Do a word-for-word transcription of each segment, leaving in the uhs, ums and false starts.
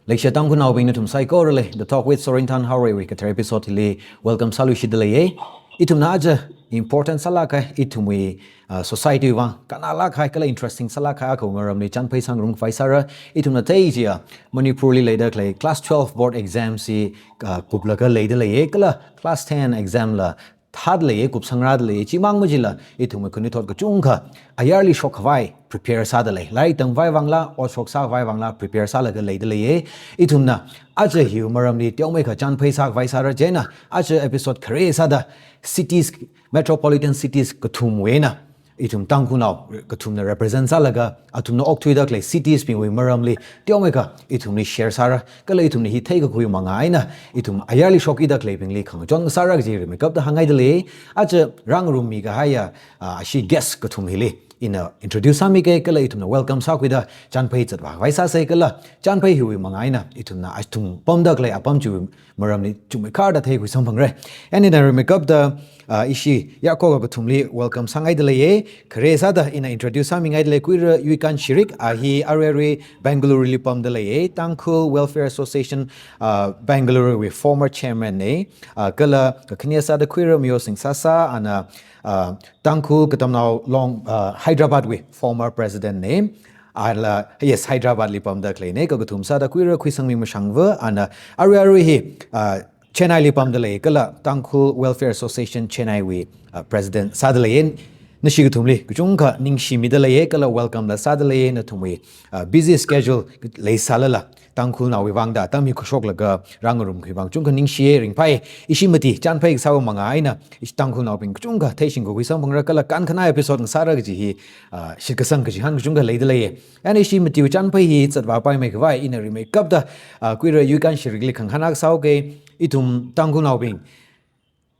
Leishiya Tangkhulnaobing nathum saikorali, The Talk with Sorinthan Haorei wui kathar episode hili welcome sāluishida leiye. Ithumna aja important sālākkahai, ithumwui, uh, society vang kannālākkahai kala interesting sālākkahai akhawui maramli chānphai sāngarumkhavai sāra. Ithumna theichiya Manipurli leida khalei class twelve board exam chi, uh, kuplaga leida leiye, kala class ten exam la thāda leiye, kupsangrāda leiye. Chimang machila ithumwui khanuithot kachungkha ayarli shokkhavai prepare sāda lei. Lairik tamkhavai vangla, ot shoksākhavai vangla prepare sālaga leida leiye. Ithumna aja hiwui maramli teomeikha chānphai sākhavai sāra. Chieina aja episode khare sāda cities, metropolitan cities kathumwui eina ithum Tangkhulnao kathumna represent sālaga, athumna okthuida khalei cities bingwui maramli teomeikha ithumli share sāra, kala ithumna hi theikakhui manga eina ithum ayarli shokkida khaleibingli khangachon sāra kaji rimeikapta hāngngaida lei. Aja rāngarummikahaiya, ah, ashi guest kathum hili ina introduce sāmike, kala ithumna welcome sākhuida chānphai zatvākhavai sāsa, kala chānphai hiwui manga eina ithumna athum pamda khalei apam chiwui maramli chungmeikharda theikhui samphangra. Eina ina rimeikapta, ah, ishi yarkho kakathumli welcome sāngaida leiye. Khare sāda ina introduce sāmingaida lei, Kuira Yuikan Shirik, a hi aruirui Bengaluru li pamda leiye, Tangkhul Welfare Association, ah, Bengaluru wui former chairman ne, ah, kala kakhane sāda Kuira Miosing Sasa, ana, ah, Tangkhul Katamnao Long, ah, Hyderabad wui former president ne. Ala, yes, Hyderabad li pamda khaleine. Kakathum sāda Kuira Khuisangmi Mashangva, ana aruirui hi, ah, Chennai li pamda lei, kala Tangkhul Welfare Association Chennai wui, ah, president sāda leiye. Nashi kathumli kachungkha ningshimida leiye, kala welcome la sāda leiye. Nathumwui, ah, busy schedule leisālala Tangkhulnaowui vangda atam hi khuishoklaga rāngarumkhui vang chungkha ningshiye, ringphai. Ishi mati chānphai kasāwui manga eina ishi Tangkhulnaobing kachungkha theishingkakhui samphangra, kala kankhanā episode ngasāra kaji hi, ah, shitkasang kachihān kachungkha leida leiye. Eina ishi matiwui chānphai hi zatvāpaimeikhavai ina rimeikapta, ah, Kuira Yuikan Shirikli khangahān akha sāuke. Ithum Tangkhulnaobing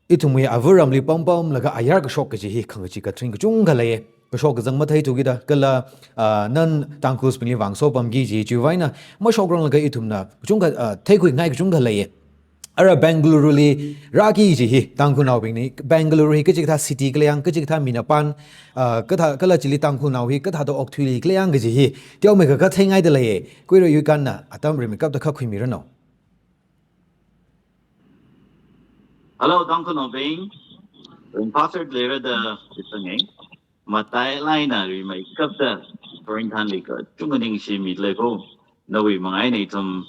ithumwui avāramli pampamlaga ayar kashok kaji hi khangachee katharing kachungkha leiye. Kashok kazang matheithukida, kala, ah, non-Tangkhuls bingli vāngaso pamki kaji chiwui vang eina mashokranglaga ithumna kachungkha, ah, theikhuingai kachungkha leiye. Ara Bengaluru li rāki kaji hi Tangkhulnaobingna Bengaluru hi kachikathā city khala yang, kachikathā minapan, ah, kathā, kala chili Tangkhulnao hi kathāda okthuili khala yang kaji hi teomeikha katheingaida leiye. Kuira Yuikanna atam rimeikapta khuimiranu. Hello, Tangkhulnaobing. Ringphāser leira da khuisangei. Matailāk eina rimeikapta Sorinthanli kachungkha ningshimida lei ko. Nawui manga eina ithum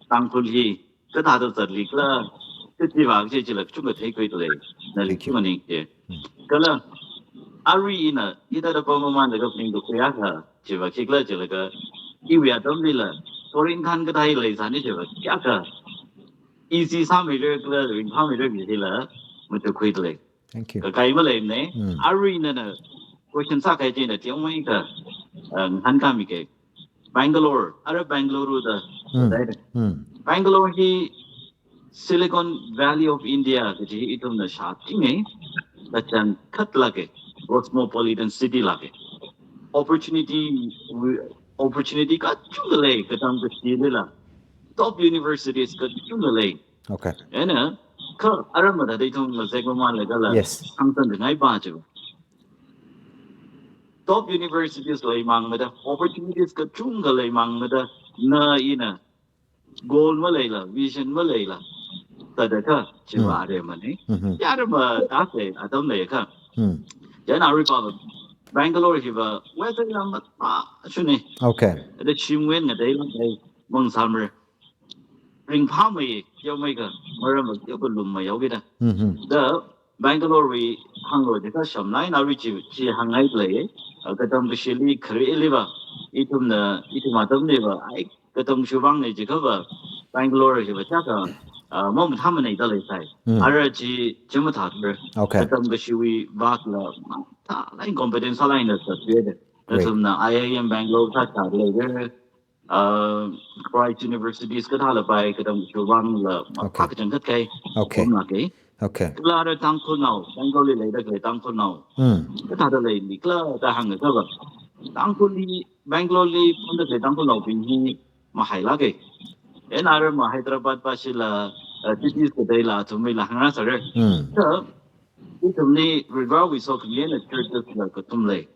Tangkhul hi kathāda zatli khala, kathāda vāki kaji chila kachungkha theikhuida lei. Nali Thank you. Kachungkha ningshi. Hmm. Kala arui ina hithāda pammamanlaga ningda khuiakha, chiva khikhala jilaga, iwui atamlila Sorinthan kathā hi leisāni chiva khikha easy sāmira kala ringphāmira kaji hila matukkhuida lei. Thank you. Kakai maleimane. Mm. Arui nana question sākahai china teomeikha, uh, ngahānkāmike. Bangalore, ara Bengaluru da, Mm. da. Mm. Bangalore hi Silicon Valley of India kaji hi ithumna shāchinge, kachangkhat lāke, cosmopolitan city lāke. Opportunity, opportunity kachungkha lei, katam kashilila. Top universities kachungkha lei. Okay. Eina, kha ara mathāda ithum ngazek mamānlaga la, Yes. hāngsangngai pa chi. Top universities leimangmada, opportunities kachungkha leimangmada, na ina goal maleila, vision maleila, thāda kha, chiva Mm. aremane. Mm-hmm. Yarma thāse, atam leikha. Mm. Chieina arui pa, Bangalore hiva, weather lam ma, ma, shuni. Okay. Ada shimwui eina ngateila, eh, mangsāmara. Ringphāmei, teomeikha, maram teokha lumma yaokida. Mm-hmm. Da Bangalore wui hānglo jiakha shamlai na ri chi, chi hāngngai lei. Ah, katam kashili khareli va, ithumna, ithum atamli va, ai, katam kashivang ne jiakha va, Bangalore hiva chaka, ah, mamathāmane da leisai. Mm. Ara chi, chi mathāthura. Okay. Katam kashiwui vākla, mathālāk competence sālāk eina sāthuida. Great. Katamna I I M Bangalore sāsā leira. Uh, Christ Universities kathāla pai, katam kashivangla, Okay. kachangkhat kahai. Okay. Kumla ke. Okay. Kala ara Tangkhulnao, Bangalore li leida khalei Tangkhulnao. Mm. Kathāda leili khala da hāngakha va. Tangkhulli, Bangalore li pamda khalei Tangkhulnaobing hi mahailāke. Eina ara ma Hyderabad pashila, uh, cities kateila, athumla hāngrāsāra. Mm. So, ithumli Varewui sokhami eina churches la kathum lei.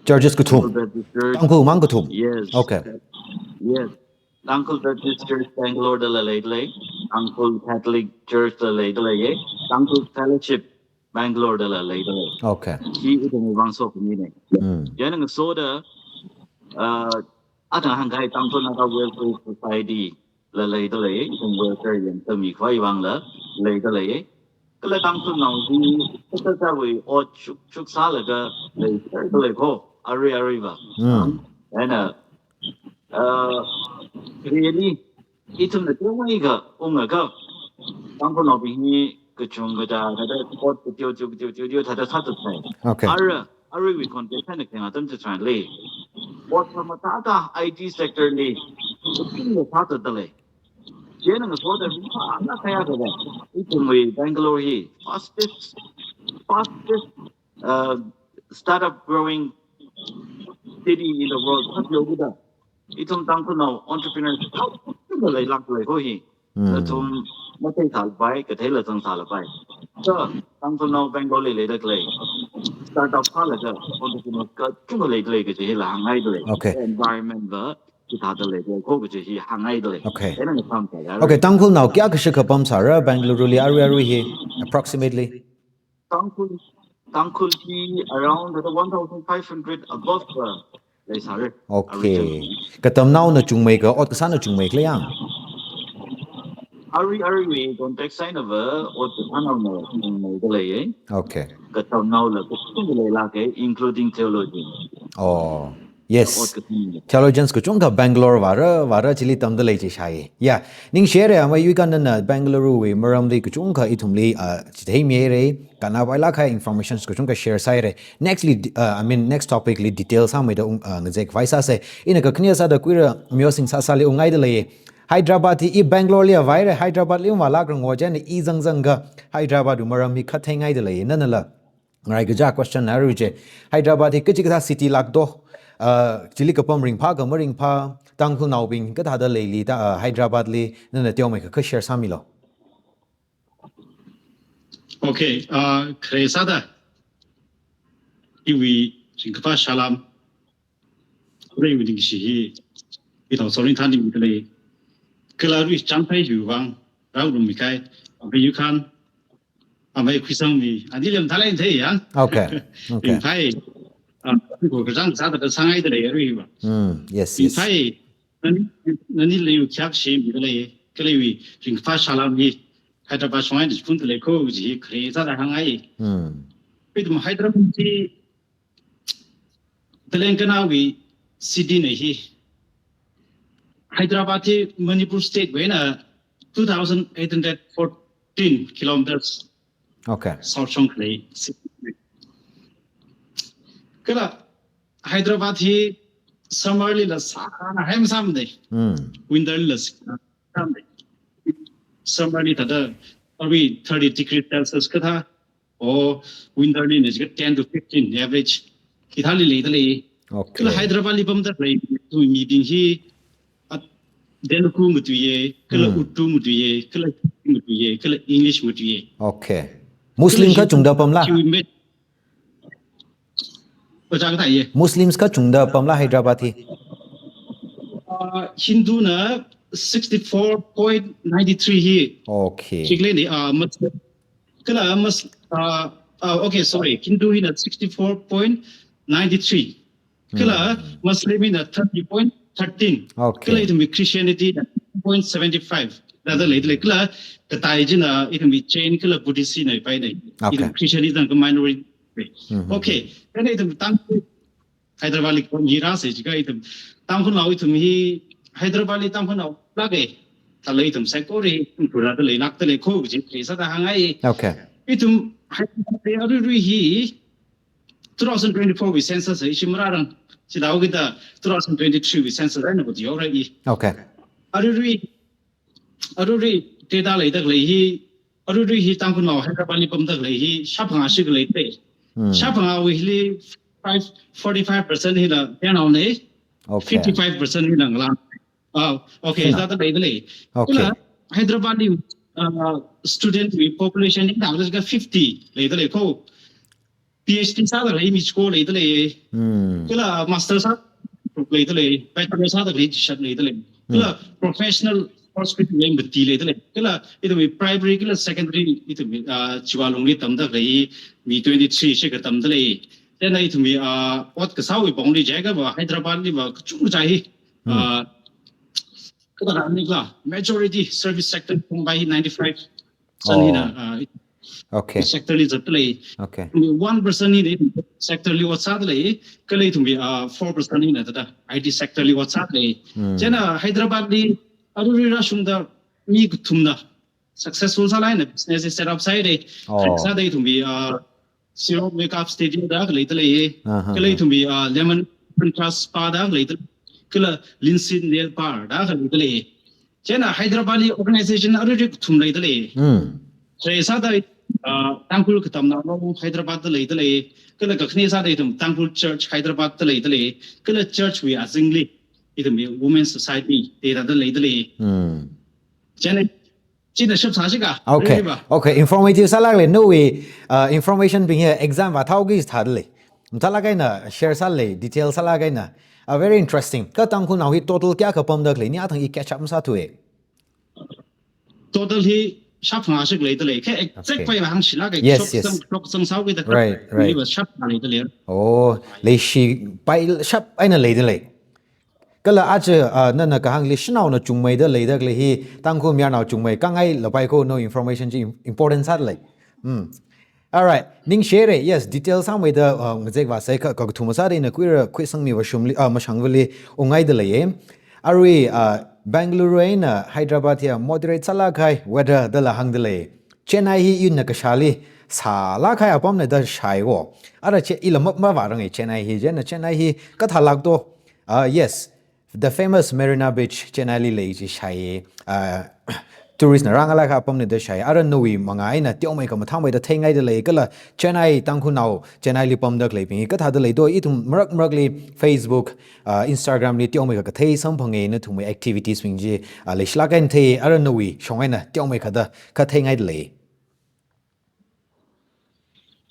Churches kathum. Tangkhul Baptist Church. Tangkhul mang kathum. Yes. Okay. Yes. Tangkhul Baptist Church Bangalore dala leidalei, Tangkhul Catholic Church dala leidalei, Tangkhul Fellowship Bangalore dala leidalei. Okay. Hi ithumwui vāngsokmine. Mm. Chieina ngasoda, uh, athang hāngkahai Tangkhul Naga Welfare Society la leidalei, ithum welfare yangtami khavai vangla leidalei. Kala Tangkhulnao hi, kata kawui ot shuk, shuk sālaga leidalei ko, arui, arui va. Mm. Chieina, uh, really, ithumna teomeikha ungakha, Tangkhulnaobing hi kachungkha thāda ot kateo, teo, teo, teo, teo thāda sāthatnei. Okay. Ara, aruiwui context eina kayāng atam chitharanli, ot khamathā thāda I T sector li kachungkha sāthatdalei. Chieina ngasoda ringphālāk kahai akha va, ithumwui Bangalore hi fastest, fastest, uh, startup growing city in the world. Kha yokida, ithum Tangkhulnao entrepreneurs kachungkha leilāklei ko hi. Mm. Nathum matheithalapai, katheila zangsālapai. So, Tangkhulnao Bangalore li leidalei, startup sālaga entrepreneurs kachungkha leidalei kaji hila hānghaidalei. Okay. Environment va chithāda leidalei ko kaji hi hānghaidalei. Okay. Chieina ngasām kaya. Okay, Tangkhulnao kayākha shikha pamsāra Bangalore li arui arui hi, approximately? Tangkhul, Tangkhul hi around the one thousand five hundred above, uh, leisāra. Okay. Katamnaona chungmeikha, ot kasāna chungmeikhala yang? Arui, aruiwui context eina va, ot kasānaona chungmeidalei. Okay. Katamnaola kachungkha leilāka, including theologian. Oh, yes. Ot kasāna. Theologians kachungkha Bangalore vāra, vāra chili tamdalei chi shāi. Yeah. Ningshire, amei yuikan nana Bangalore wui maramli kachungkha ithumli, uh, chitheimihaire, kannāpailāk kahai informations kachungkha share sāhaire. Next li, uh, I mean, next topic li detail sāmeida ung, uh, ngazek vai sāsa. Ina kakhane sāda kuira miosing sāsāli unghaidalei. Hyderabad hi i Bangalore li vāhaire, Hyderabad li ungvālākra ngo chieina i zangzangakha Hyderabad wui maram hi khatheingaidalei, nanala. Ngarai kaja question na arui chi. Hyderabad hi kachikathā city lāk do. Uh, chili kapam ringphā kha maringphā, Tangkhulnaobing kathāda leili da, uh, Hyderabad li, nana teomeikha kha share sāmilo. Okay, uh, khare sāda, iwui ringkaphā salām, aruiwui ningshi hi, ithum sorin thanimidalei, kala arui chāngphai hiwui vang, rao rumikahai, amei yuikan, amei khuisangmi, ani lem thalai thei yang. Okay. Okay. Ringphai, uh, ko kachāng sāda sāngaidalei arui va. Mm, yes, yes. Ringphai, nani, nani leiu khayākshi midalei, kala iwui ringkaphā salām hi, Hyderabad shong eina chiphundalei ko kaji hi khare sāda hāngngai. Mm. Ithum Hyderabad hi Telangana wui city na hi. Hyderabad hi Manipur state wui eina two thousand eight hundred fourteen kilometers Okay. south shong khalei city. Kala Hyderabad hi summer lila sāna hai masāmane. Mm. Winter lila sāna hai masāmane. Summer li thāda arui thirty degree Celsius kathā, o winter lina jiakha ten to fifteen average. Hithāli leidalei. Okay. Kala Hyderabad li pamdalei, tu mibing hi, at, Telugu matuiye, kala Hmm. Urdu matuiye, kala Hindi matuiye, kala English matuiye. Okay. Muslim kachungda pamla? Kiwi met. Ojang ta ye. Muslims kachungda pamla Hyderabad hi? Uh, Hindu na sixty-four point nine three hi. Okay. Chikle ni, uh, Muslim. Kala Mus-, uh, uh, okay, sorry. Hindu hina sixty-four point nine three. Kala Hmm. Muslim hina thirty point thirteen. Okay. Kala ithumwui Christianity na point seven five. Thāda leidalei, kala katai china ithumwui Jain kala Buddhist na pai nei. Okay. Ithum Christianity na minority. Mhm. Okay. Kala ithum Tang Hyderabad li ko ngira se jiakha ithum Tangkhulnao ithum hi Hyderabad li Tangkhulnao lāka. Thālala ithum saikora ithum khura thālala lākdalei ko kaji khare sāda hāngngai. Okay. Ithum Hyderabad li aruirui hi two thousand twenty-four wui census hi ishi marārang. Chithāhaokida two thousand twenty-three wui census eina khuihaora i. Okay. Aruirui, aruirui data leidalei hi, aruirui hi Tangkhulnao Hyderabad li pamdalei hi, shāphangā shikha leidalei. Hmm. Shāphangāwui hili five, forty-five percent hila Tenaonei, Okay. fifty-five percent hila Ngalang. Ah, okay, Hina. Thāda leidalei. Okay. Kala Hyderabad li, uh, student wui population hina thāda fifty leidalei ko. PhD sādalei mi chiko leidalei. Hmm. Kala master sā leidalei, bachelor sādalei chishat leidalei. Kala professional sports wui mati leidalei. Kala ithumwui primary kala secondary ithumwui, ah, Chiwalungli tamda khalei mi twenty-three shikha tamdalei. Chieina ithumwui, ah, ot kasāwui pongli jiakhava Hyderabad liva kachungkha hi, ah, kathāda hāngnikhala, majority service sector pongpai hi ninety-five percent hina, ah, Okay. sector li zatdalei. Okay. One percent hina sector li ot sādalei. Kala ithumwui, ah, four percent hina thāda I T sector li ot sādalei. Chieina Hyderabad li arui rāshungda mi kathumna successful sālaga business set up sāhaira. Oh. Sāda ithumwui, ah, Zero Makeup Studio da khalei dalei. Aha. Kala ithumwui, ah, Lemon Contrast Spa da khalei dalei. Kala Linsin Nail Bar da khalei dalei. Chieina Hyderabad li organization arui kathum leidalei. Mm. Khare sāda, ah, Tangkhul Katamnao Rong Hyderabad da leidalei. Kala kakhane sāda ithum Tangkhul Church Hyderabad da leidalei. Kala church wui azingli ithumwui Women Society te da leidalei. Mm. Chieina, chieina shap sāshika. Okay. Riba. Okay. Informative sālāklei nawui, uh, information bing hi exam vāthaoki thādalei. Mathālāk eina share sālei, detail sālāk eina. Uh, very interesting. Kha Tangkhulnao hi total kayākha pamda khalei, ni athang i catch up masāthuwa. Total hi shap phangā shikha leidalei. Kha exact Okay. pai hāngshilāka. Yes, Shap yes. Sang, shap Sang sāhaoki da. Right, right. Ni va shap phangā leidalei. Oh, leishi pai shap eina leidalei. Kala aja, uh, nana kahāng leishinaona chungmeida leida khalei hi Tangkhul mayarnao chungmei kangai lapai ko no information chi im-, important sālei. Hmm. All right. Ningshire, yes, detail sāmeida, uh, ngazek vāsai kha, kakathuma sāda ina kuira khuisangmi vāshungli, uh, mashungvali ungngaidalei. Arui, uh, Bengaluru eina Hyderabad hi moderate sālāk kahai weather dala hāngdalei. Chennai hi ina kashāli sālāk kahai apamna da shāhaowa. Ara che ila ma, mavārange Chennai hi, chieina Chennai hi kathālāk to. Uh, yes, the famous Marina Beach Chennai li lei chi shāhai. Uh, tourist na rāngalāk kahai apamna da shāhai. Ara nawui manga eina teomeikha mathāmeida theingaidalei kala Chennai Tangkhulnao Chennai li pamda khaleibing hi kathāda lei to ithum marak marakli Facebook, uh, Instagram li teomeikha kathei samphange nathumwui activities bing chi, uh, leishilāk eina thei ara nawui shong eina teomeikha da kha theingaidalei.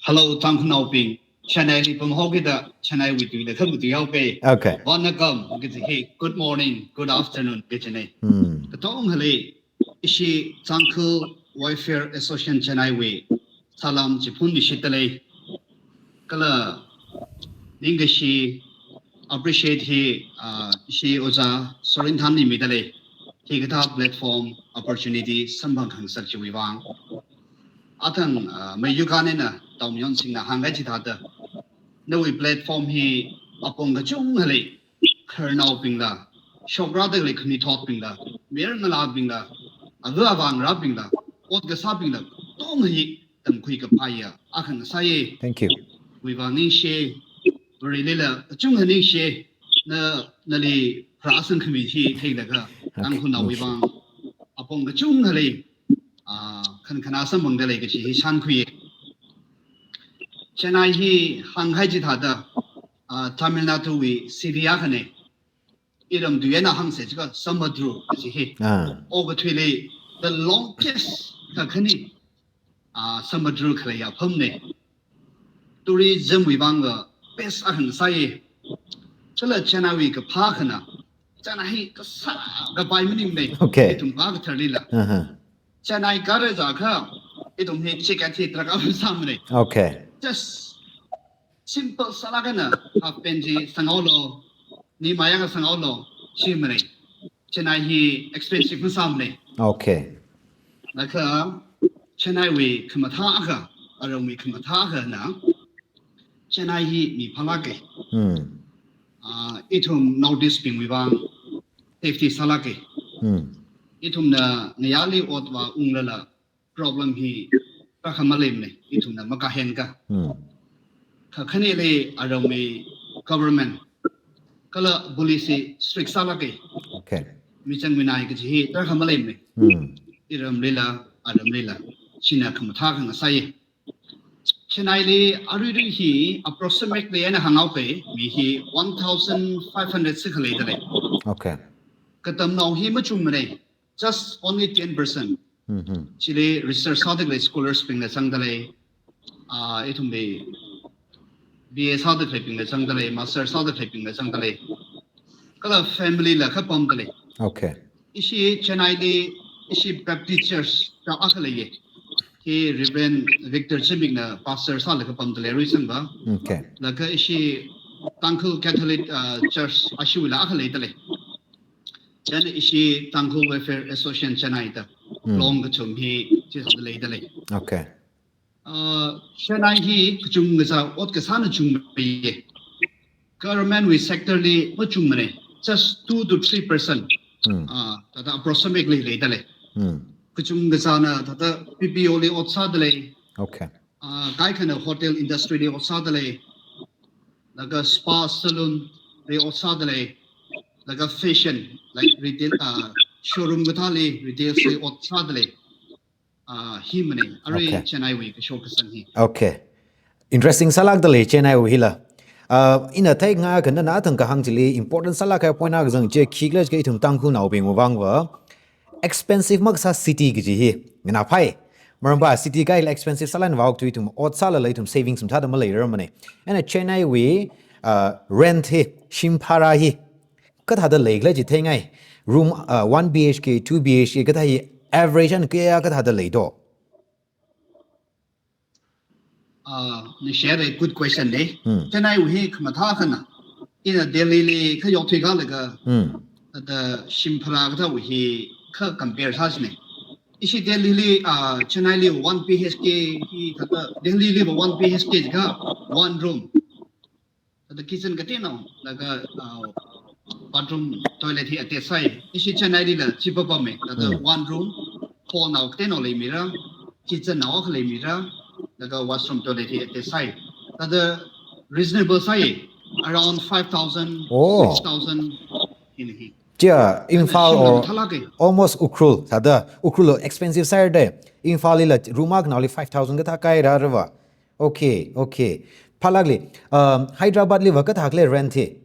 Hello, Tangkhulnaobing. Chennai li pamhaoki da, Chennai wui tuila kha matuihaoke. Okay. Vanakkam, kaji hi, good morning, good afternoon, kajine. Hmm. Katongali, ishi Tangkhul Welfare Association Chennai wui salam chi phunmishitdalei. Kala, ningkashi, appreciate hi, ah, ishi Ojā Sorinthanli midalei. Hikathā platform, opportunity samphang khangasak chiwui vang. Athang, ah, Mayukan eina Taomayon singna hāngkahai chithāda, nawui platform hi apong kachungkha lei, khararnaobingla, shokrāda khalei khanuithotbingla, mayarngalābingla, ava avā ngarābingla, ot kasābingla, katonga hi tamkhui kaphāya akha ngasāye. Thank you. Wui vang ningshi, Varelila kachungkha ningshi, na, nali pharāsangkhami hi theilaga, Tangkhulnaowui vang apong kachungkha lei, ah, khankhana samphangdalei kaji hi shānkhuiye. Chennai hi hāngkahai chithāda, ah, Tamil Nadu wui city akhane. Iram tui eina hāngsa chiakha Samudra kaji hi. Ah. Okathuili the longest kakhane, ah, Samudra khalei apamne. Tourism wui vangva best akha ngasāye. Kala Chennai wui kaphā akhana, Chennai hi kasā kapai maningmane. Okay. Ithum vā katharlila. Uh-huh. Chennai kāra jiakha, ithum hi ticket hi drakhā masāmane. Okay. Just simple sālāk eina half pant chi sanghaolu, nimayang sanghaolu, chimane. Chennai hi expensive masāmane. Okay. Laga Chennai wui khamathā akha, aramwui khamathā akhana, Chennai hi mi phālāke. Hmm. Ah, ithum North East bingwui vang safety sālāke. Hmm. Ithumna ngayāli ot vāunglala problem hi drakhā maleimane, ithumna makāhenkha. Hmm. Kakhaneli aramwui government kala police hi strict sālāke. Okay. Michang minai kaji hi drakhā maleimane. Hmm. Iramlila, aramlila. China khamathā akha ngasāye. Chennaili aruirui hi approximately eina hānghaoke, mi hi one thousand five hundred sikha leidalei. Okay. Katamnao hi machungmane, just only ten percent. Mm-hmm. Chili research sāda khalei scholars bingla zangdalei, ah, ithumwui B A sāda khaleibingla zangdalei, master sāda khaleibingla zangdalei. Kala family la kha pamdalei. Okay. Ishi Chennai li, ishi Baptist Church da akha leiya. Hi Reverend Victor Zimikna pastor sālaga pamda leirui sangva. Okay. Laga ishi Tangkhul Catholic, uh, Church ashiwuila akha leida lei. Then ishi Tangkhul Welfare Association Chennai da. Hmm. Long kachum hi chithāda leida lei. Okay. Uh, Chennai hi kachungkha ot kasāna chungmeiya. Government wui sector li machungmana. Just two to three percent. Hmm. Uh, thāda approximately leida lei. Hmm. Kachungkhana thāda B P O li ot sāda lei. Okay. Uh, kaikhana hotel industry li ot sāda lei. Laga spa salon li ot sāda lei. Laga fashion, like retail, uh, showroom kathāli, retail li ot sāda lei. Ah, hi mana, arui Okay. Chennai wui kashok kasang hi. Okay. Interesting sālākda lei Chennai wui hila. Ah, ina theikhangai kha nana thang kahāng chili important sālāk kahai point akha zang chi khikhala jiakha ithum Tangkhulnaobing vangva expensive makasā city kaji hi nganāphai. Maramva city kahaila expensive sālāk eina vāokthui ithum ot sālala ithum savings mathāda maleirarmana. Eina Chennai wui, ah, rent hi, shim bhara hi kathāda leikhala chi theingai. Room, uh, one B H K, two B H K, kathā hi average eina kayā kathāda leido? Uh, nishare good question ne. Hmm. Chennai wui hi khamathā akhana. Ina Delhi li khayokthui kalaga. Hmm. Thāda shim bhara kathāwui hi kha compare sāsine. Ishi Delhi li, uh, Chennai li one B H K hi thāda Delhi li one B H K jiakha one room. Thāda kitchen kateonao, laga, uh, bathroom, toilet hi attach sāi. Ishi Chennai lila chi papamma, thāda Hmm. one room, hall nao kateonao leimira, kitchen nao akha leimira, laga washroom, toilet hi attach sāi. Thāda reasonable sāi, around five thousand, Oh. six thousand hina hi. Chia, Imphal Shimla or mathālāka. Almost Ukhrul, thāda Ukhrul lo expensive sāhaira da. Imphal lila room akhanaoli five thousand kathā kahaira rava. Okay, okay. Phālākli, um, Hyderabad liva kathākhala rent hi?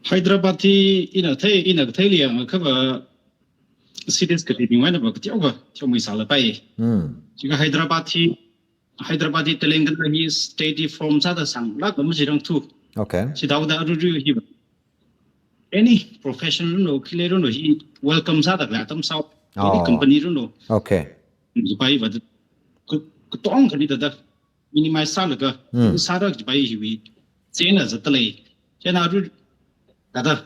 Hyderabad hi ina thei, ina theili yangakha va cities kateobing eina va kateokha, teomeisālapai. Hmm. Jiakha Hyderabad hi, Hyderabad hi Telangana hi state hi form sāda sanglāk eina machirangthu. Okay. Chithāda aruirui hiva. Any profession runo, khili runo hi welcome sāda khalei atam sāo. Any Oh. company runo. Okay. Jipai va, ka, katongkhali thāda minimize sālaga, Hmm. sāda jipai hiwui. Chieina zatda lei. Chieina ru, thāda.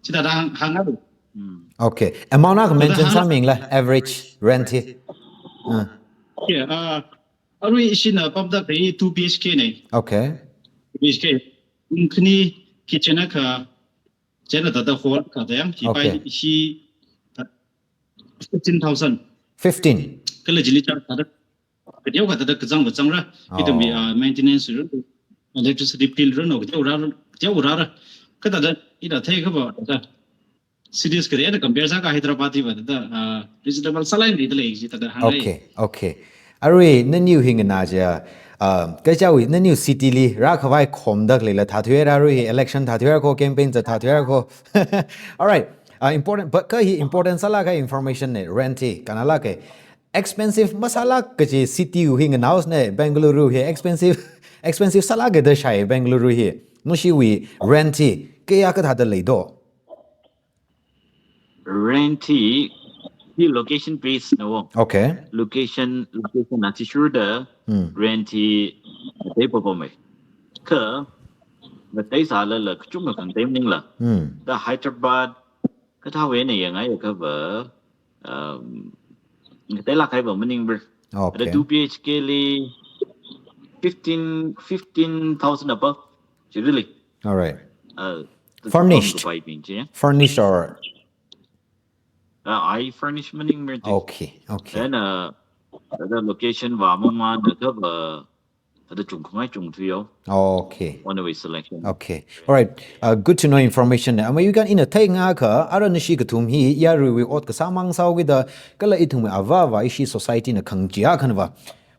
Chithāda hāng, hānga ru. Hmm. Okay. Amount akha Thāda mention hāng- sāmingla, average rent hi. Hmm. Yeah, uh, arui ishina pamda khalei two B H K ne. Okay. Two B H K. Room khani kitchen akha, chieina thāda hall akha thāda yang, hi Okay. pai hi, uh, fifteen thousand. Fifteen. Kala chili charge thāda. Kateokha thāda kazang kazangra. Ithumwui, Oh. uh, maintenance ru, electricity bill runo, kateorara, kateorara. Kha thāda, ina theikha va, thāda. Cities kateida compare sāakha Hyderabad hiva thāda, uh, reasonable sālāk eina leida lei chi thāda hāngai. Okay, okay. Arui naniwui hi nganā chiakha, uh, kachāwui naniwui city li rākhavai khomda khaleila thāthuihaira arui hi election thāthuihaira kho campaign zat thāthuihaira kho. All right. Uh, important, but kha hi important sālāk kahai information ne, rent hi, kanālāka. Expensive masālāk kaji city wui hi nganāhaosne, Bengaluru hi, expensive, expensive sālāka da shāi Bengaluru hi. Nashiwui rent hi, kayā kathāda leido? Rent hi, hi location based na wo. Okay. Location, location na athishurda, Hmm. rent hi, ngatei papamma. Kha, ngateisālala kachungkha khangatei maningla. Hmm. Thāda Hyderabad, kathāwui eina yangai akha va, um, ngateilāk kahai va maningra. Okay. Thāda two B H K li fifteen, fifteen thousand above. Chi really. All right. Uh, the Furnished. Kapaibing chi. Furnished or Uh, I furnish maningmara. Okay, okay. Then, uh, thāda location va mamānakha va, thāda chungkhangai chungthuihaowa. Okay. On the way selection. Okay. All right. Uh, good to know information. Ama yukan ina theikhangai akha, ara nashi kathum hi, yaruiwui ot kasāmang sāhaokida, kala ithumwui avāva ishi society na khangachee akhana va.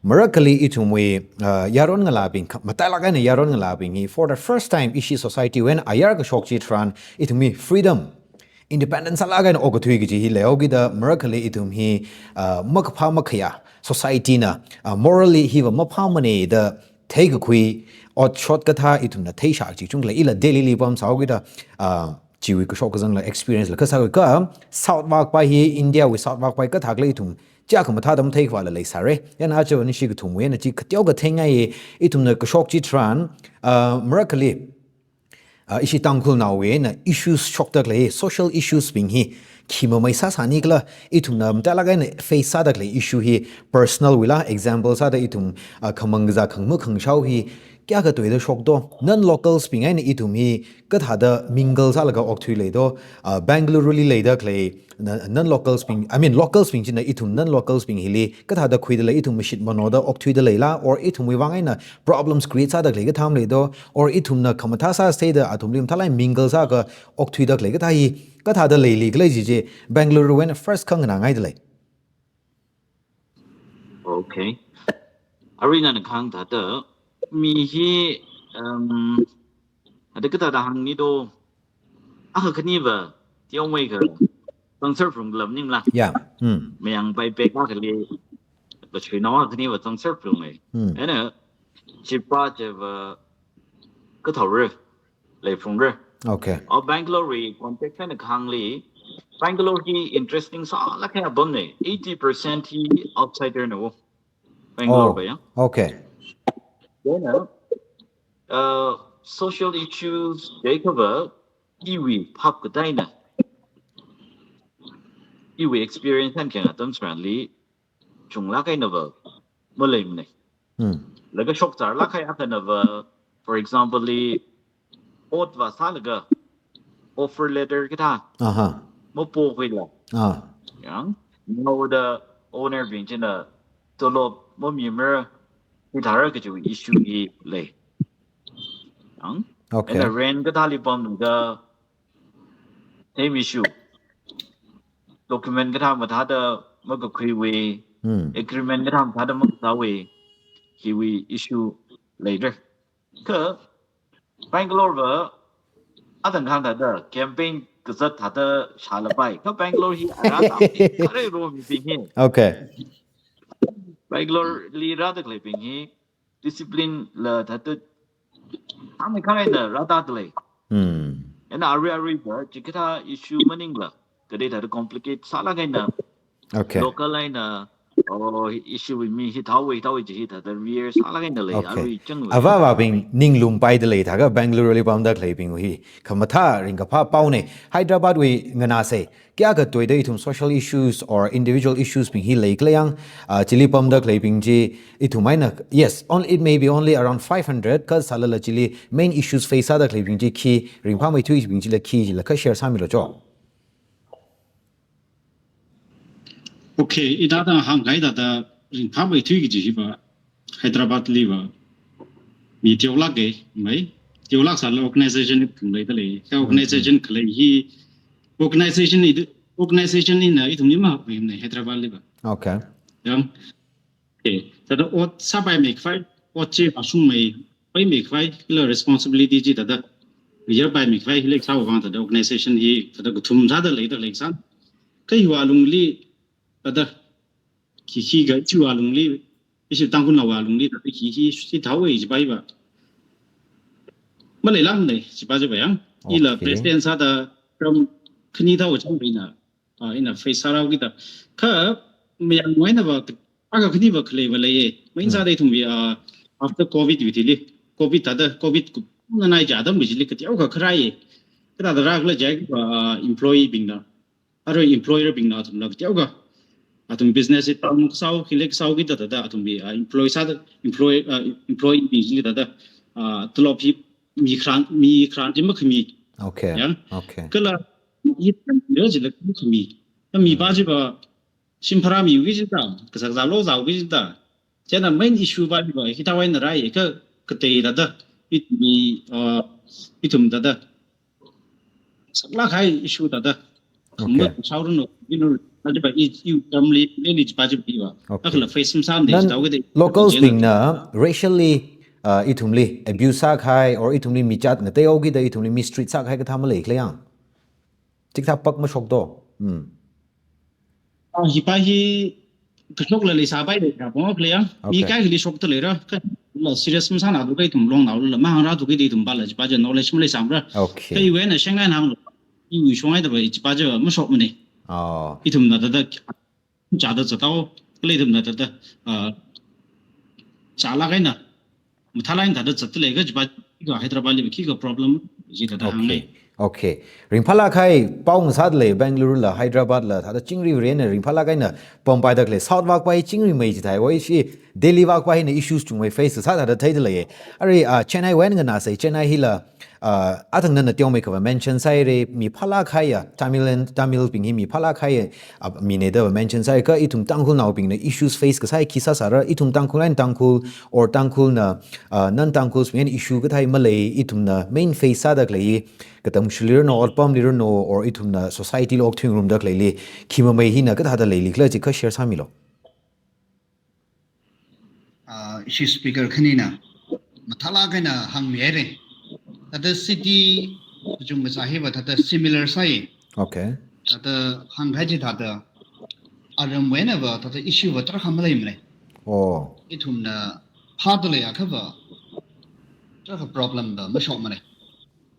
Marakhali ithumwui, uh, yaron ngalābing, kha-, matailāk eina yaron ngalābing hi, for the first time ishi society wui eina ayar kashok chi tharan, ithumwui freedom, independence sālāk eina okathui kaji hi leihaokida, marakhali ithum hi, uh, makaphā makhayā, society na, uh, morally hiva maphāmana da, theikakhui, otshot kathā ithumna theishā chi chungkhalei, ila Delhi li pamsāhaokida, ah, chiwui kashok kazangla experience la kasā ka, South vak pai hi, India wui South vak pai kathā khalei ithum, chiakha mathāda matheikhavāla leisāra. Chieina aja anishi kathumwui eina chi kateokha theingai, ithumna kashok chitharan, ah, marakhali, ah, ishi Tangkhulnaowui eina issues shokda khalei, social issues bing hi, khi mamei sāsāni khala, ithumna matailāk eina face sāda khalei issue hi, personal wuila, example sāda ithum, ah, khamang kazā khangma khangshao hi, kayākha tuida shokdo, non-locals bing eina ithum hi, kathāda mingle sālaga okthuileido, ah, Bengaluru li leida khalei, na-, non-locals bing, I mean, locals bing china ithum non-locals bing hili, kathāda khuidalei, ithum mashit manoda okthuidaleila, or ithumwui vang eina problems create sāda khalei kathā maleido, or ithumna khamathā sāsāda athumli mathālāk eina mingle sālaga okthuida khalei kathā hi, kathāda leili khala chi chi, Bengaluru wui eina first khanganāngaidalei. Okay. Arui nana kahāng thāda, mi hi, um, ada kathāda hāngni do, akha khaniva, teomeikha, zangser phalung khala maningla. Yeah. Hmm. Mayang pai pek akhali, kachui nao khaniva zangser phalunga. Hmm. Eina, chipa chiva, kathaora, leiphalungra. Okay. O Bangalore wui context eina kahāngli, Bangalore hi interesting sālāk eina apamna, eighty percent hi outsider na wo. Bangalore Oh, va ya. Okay. Then, uh, uh, social issues, jaikhava, iwui phap kataina. Iwui experience eina kayāng atam tharanli, chunglāk einava, maleimana. Hmm. Laga shokzarlāk eina akhana va, for example, li, ot va sālaga, offer letter kathā, Aha. mapokhuila. Ah. Yang, naoda owner bing china, tolop mamimara, hithāra kajiwui issue hi lei. Yang, Okay. eina rent kathāli pamda, same issue. Document kathā mathāda makakhuiwui, Hmm. agreement kathā mathāda makasāwui, hiwui issue leira. Kha Bangalore va, atang kahāng thāda, campaign kazat thāda shālapai. Kha Bangalore hi ara tam hi, kharei ro mibing hi. Okay. Bangalore li rāda khaleibing hi, discipline la thāda, tam hi kharei na rāda khalei. Hmm. Eina arui arui va, chikathā issue maningla, kade thāda complicate sālāk eina, Okay. local eina, oh, issue wui mi hithāwui, hithāwui chi hithāda rear sālāk eina lei, Okay. arui chang lei. Avāvābing ninglum paidalei thākha Bangalore li pamda khaleibing hi, khamathā ringkaphā paona, Hyderabad wui nganāsa, kayākha tuida ithum social issues or individual issues bing hi leikhala yang, ah, chili pamda khaleibing chi, ithum eina, yes, only, it may be only around five hundred, kha sālala chili main issues face sāda khaleibing chi khi, ringphāmeithuibing chila khi, chila kha share sāmilu cho. Okay, ina da hāngkahai thāda ringphāmeithui kaji hi va, Hyderabad li va, mi teolāka, mai, teolāk sālala organization kathum leidalei, kha Hmm, organization hmm. khalei hi, organization hi, organization hina ithumli mahaimana Hyderabad li va. Okay. Yang, okay, thāda ot sāpaimeikhavai, ot chi vāshungmei, paimeikhavai, kala responsibility chi thāda, yarpaimeikhavai, hila kasāwui vang thāda organization hi, thāda kathum sāda leida khalei kasāna. Kha hiwui alungli, thāda, khi khikha chiwui alungli, ishi Tangkhulnaowui alungli, thāda khi khi, hithāwui chipa hi va. Maleilāmana, chipa chi va yang. Ila Okay. president sāda, term khani thāwui chang ina, ah, ina face sārao kida. Kha, mayangwui eina va, akha khani va khalei va leiya. Main Hmm. sāda ithumwui, ah, after covid wui thili. Covid thāda, covid ku, nanai ja atam wui chili kateokha kharāya. Kathāda rākhala jiakha, ah, employee bingna. Arui employer bingna athumla kateokha. Athum business hi pam kasao, hila kasao kida thāda, athumwui, ah, employee sāda, employee, ah, employee bing chili thāda, ah, tolop hi mi kharan, mi kharan chi makhami. Okay. Yang. Okay. Kala, i tan yo chila makhami. Kha mi va Hmm. chi va, shim pharāmiwui chi ta, kazak zalo zaowui chi ta. Chieina main issue va, va, hithāwui eina rāya, kha, katei thāda, ithum, uh, ithum thāda. Saklāk kahai issue thāda. Okay. Khamba shaoranu, inu, thāda va, i, i, family, really, chipa chi va. Okay. Akhala face sāmsāmda Nan chi thaokida. locals Chieina bingna racially, uh, ithumli abuse sākahai, or ithumli michat ngateihao kida ithumli mistreat sākahai kathā maleikhala yang. Chikathā pak mashokdo. Hmm. Ah, hipa hi kashokla leisāpai leira, pong khala yang. Mi Okay. kaikhali shokda leira, kha la serious masāna do kha ithum Longnaola mahāngra do kha ithum pala chipa chi knowledge maleisāmara. Okay. Kha iwui eina shangai hānglu. Iwui shongai da ba chipa chi mashokmane. Oh. Ithumna thāda chāda zatao, kala ithumna thāda, ah, chālāk eina mathālāk eina thāda zatda lei kha chipa kha Hyderabad li khikha problem chi thāda hāngngai. Okay. Okay. Ringphālāk kahai pao ngasāda lei, Bangalore la, Hyderabad la, thāda chingri rin eina ringphālāk eina pampaida khalei. South vak pa hi chingri mei chithai, wai shi Delhi vak pa hina issues chungmei face sā thāda theida lei. Arui, ah, Chennai wui eina nganāsei, Chennai hila, ah, athang nana teomeikha va mention sāhaira, mi phālāk kahaiya, Tamil and, Tamil bing hi mi phālāk kahaiya, ah, mina da va mention sāhai kha ithum Tangkhulnaobingna issues face kasā hi khi sāsāra, ithum Tangkhul eina Tangkhul, or Tangkhulna, ah, non-Tangkhuls bing eina issue kathā hi malei, ithumna main face sāda khalei hi, katamshili rano, otpamli rano, or ithumna society li okthui ngarumda khaleili, khi mamei hina kathāda leili khala chi kha share sāmilu. Ah, ishi speaker khanina mathālāk eina hāngmihaira. Thāda city kachungkha sā hi va thāda similar sāi. Okay. Thāda hāngkahai chi thāda aramwui eina va thāda issue va tarākha maleimane. Oh. Ithumna phāda leiakha va tarākha problem va mashokmane.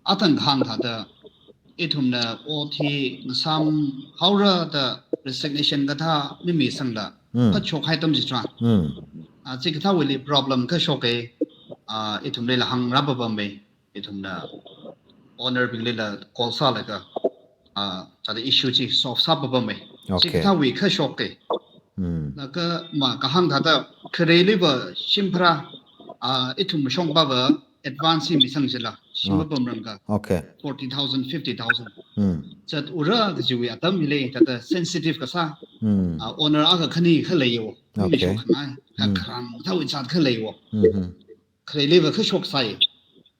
Athang kahāng thāda ithumna ot hi ngasāmhaora da resignation kathā mimi sangda, hmm, phāshok kahai atam chitharan. Hmm. Ah, chikathāwuili problem kha shoka, ah, ithumlila hāngrā papamma, ithumna owner binglila call sālaga, ah, thāda issue chi solve sā papamma. Okay. Chikathāwui kha shoka. Hmm. Laga ma kahāng thāda khareli va shim pharā, ah, ithum shongpa va advance hi misang chila, shim, ah, papamranga. Okay. Forty thousand, fifty thousand. Hmm. Zathaora kajiwui atam hili, thāda sensitive kasā. Hmm. Ah, owner akha khani khaleiwo. Mi, okay, shok khangai, kha, hmm, kharang thāwui zat khaleiwo. Hmm, hmm. Khareli va kha shoksai.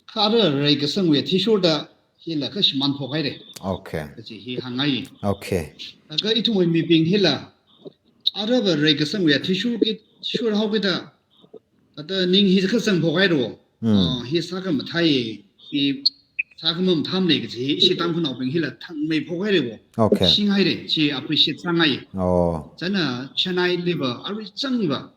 Kha ara reikasangwui athishurda hila kha shimān phokhaira. Okay. Kaji hi hāngngai. Okay. Laga ithumwui mibing hila ara va reikasangwui athishur ki, shurhao kida, thāda ning hi kha zang phokhaira. Hmm. Ah, hi sākha mathāi, hi sākha mamathamane kaji hi ishi Tangkhulnaobing hila thangmei phokhaira. Okay. Singhaira, chi appreciate sāngai. Oh. China Chennai li va, arui chang va,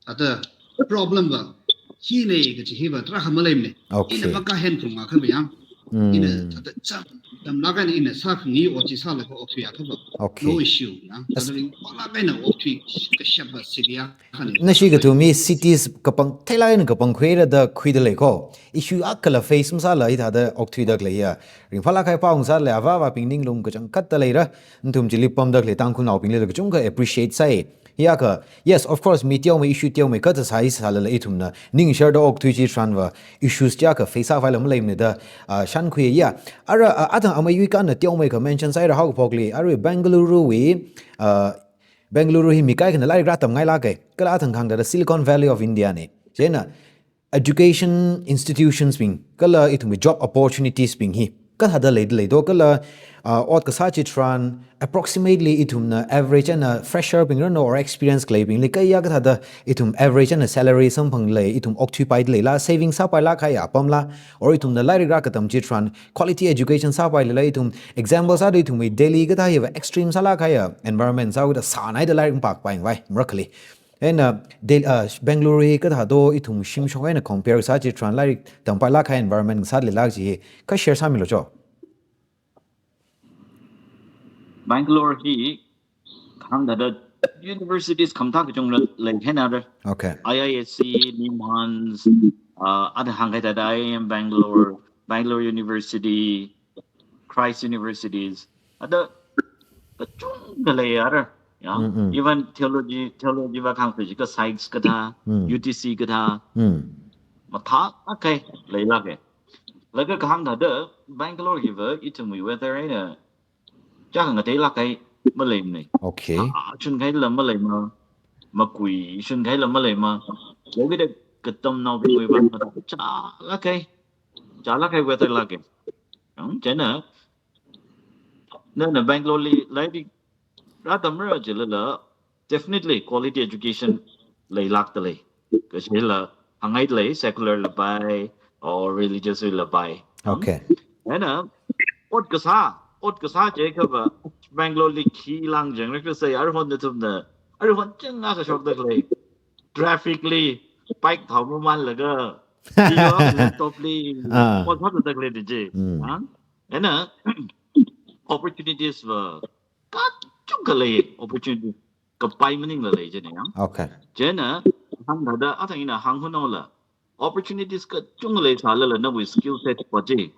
thāda problem va hina kaji hi va tarākha maleimane. Okay. Ina makahen phunga kha va yang. Hmm. Ina thāda chang, tamlāk eina ina sākhangai ot chi sālaga okthuiakha va. Okay. No issue yang. As- Thāda ringphālāk eina okthui kashap va city akhane. Nashi kathum hi cities kapang, theilāk eina kapangkhuira da khuida lei ko. Issue akhala face masāla hithāda okthuida khaleiya. Ringphālāk kahai pao ngasāda lei, avāva̱bing ninglum kachangkhatta leira. Nathum chili pamda khalei Tangkhulnaobinglila kachungkha appreciate sāi. Hiyākha, yes, of course, mi teomei, issue teomei kathā sāi sālala ithumna ningsharda okthui chitharan va issues chiyākha face sāpaila maleimane da, ah, shānkhuiya. Ara, ah, athang amei yuikhanna teomeikha mention sāhaira haokaphokli, arui Bengaluru wui, ah, Bengaluru hi mi kaikhana lairik rātamngailāka, kala athang kahāng thāda Silicon Valley of India ne. Chieina, education institutions bing, kala ithumwui job opportunities bing hi kathāda leida lei do, kala, ah, ot kasā chitharan approximately ithumna average eina fresher bing rano or experience khaleibingli kayākha thāda ithum average eina salary samphang lei, ithum okthuipaida leila, saving sāpailāk kahaiya apamla, or ithumna lairik rākatam chitharan quality education sāpailala, ithum example sāda ithumwui Delhi kathā hi va extreme sālāk kahaiya environment sāhaoda sānaida lairik pākpai ngai, marakhali. Eina, Del-, ah, Bengaluru hi kathā do, ithum shimshong eina compare sā chitharan lairik tampailāk kahai environment sāda leilāk chi hi kha share sāmilu cho. Bangalore hi kahāng thāda universities khamathā kachungla leihai nara. Okay. I I S C, Nimans, ah, athang hāngkahai thāda I I M Bangalore, Bangalore University, Christ Universities, ada kachungkha leiyara, ya. Mm, mm. Even theology, theology va kahāng phiji kha SAICS kathā, mm, U T C kathā, mm, mathālāk kahai leilāka. Laga kahāng thāda Bangalore hi va ithumwui weather eina chākha ngateilāk kahai maleimane. Okay. Ah, shun kahaila maleima, makui shun kahaila maleima. Yokida katamnaobingwui va mathā chālāk kahai, chālāk kahai weather lāka. Yang, chieina, nana Bangalore li lairik rātamra jilala, definitely quality education leilākda lei. Kachila hāngngaida lei, secular la pai, or religious la pai. Okay. Eina, ot kasā, ot kasā jiakha va, Bangalore li khi lāng jang rek sai, aruihon nathumna, aruihon chang ngakha shokda khalei. Traffic li, bike thao mamanlaga, iyo laptop li, ah, phone thao tadakle de chi. Hmm. Ha? Ena, opportunities va kachungkha lei, opportunity kapai maningla lei chine yang. Okay. Chieina, hāngda da, athang ina hāng hunongla, opportunities kachungkha leisālala, nawui skill set pa chi,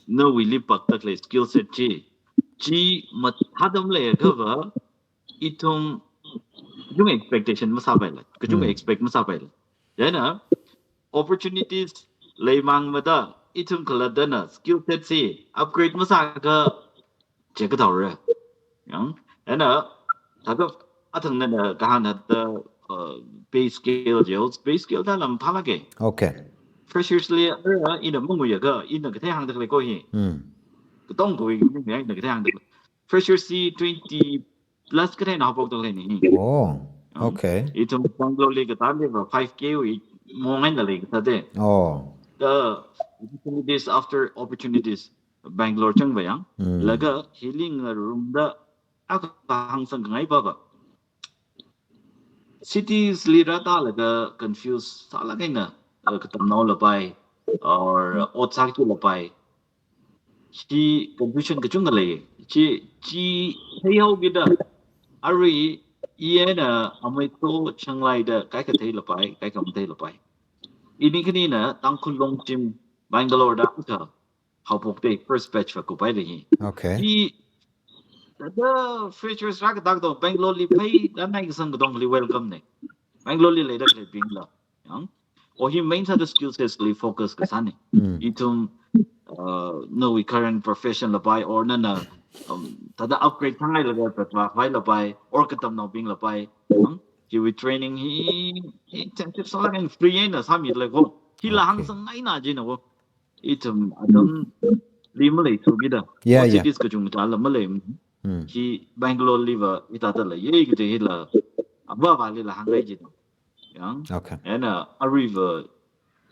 nawuili pakdakle skill set chi, chi mathāda maleiakhava, ithum kachungkha expectation masāpaila, kachungkha, hmm, expect masāpaila. Chieina, opportunities leimang mada, ithum khalattana skill set chi upgrade masāakha, chi kathaora. Yang, ena, thāda, athang nana kahāng thāda, uh, pay scale chi, pay scale thāla mathālāka. Okay. Freshers li, uh, ina manguiakha, ina kathei hāngdakle ko hi. Hmm. Katongkha ina kathei hāngdakle. Freshers chi twenty plus kathei na haophokdakle ni. Oh, yang, okay. Ithum Bangalore li katamliva five K wui mong eina lei kathāda. Oh. The opportunities after opportunities. Bangalore changva yang. Hmm. Laga hili ngarumda akha hāngsang ngai baba. Cities li rāda laga confuse sālaga ina, uh, katamnao lapai, or ot sāki lapai. Chi confusion kachungkha lei. Chi, chi theihaokida. Arui, ina amei to changlaida, kaikha thei lapai, kaikha mathei lapai. Ini khanina, Tangkhul Longchim, Bangalore da akha haophokda first batch va kupai lei hi. Okay. Hi, thāda freshers rākadakdo, Bangalore li phei, da nai kasang katongli welcome ne. Bangalore li leida khalei bingla. Yang, o hi main sāda skill sets li focus kasāne. Hmm. Ithum, uh, nawui current profession lapai, or nana, um, thāda upgrade thāngai laga, thāda vai lapai, or katamnaobing lapai. Yang, chiwui training hi, hi intensive sālaga free eina sāmilei ko. Hila, okay, hāngsang ngaina china ko. Ithum atamli maleithukida. Yeah, yeah. Cities kachungkhala malei. Hmm. Hi Bangalore liva hithāda leiya kaji hila, avāvali la hāngngai china. Yang. Okay. Ena, uh, aruiva,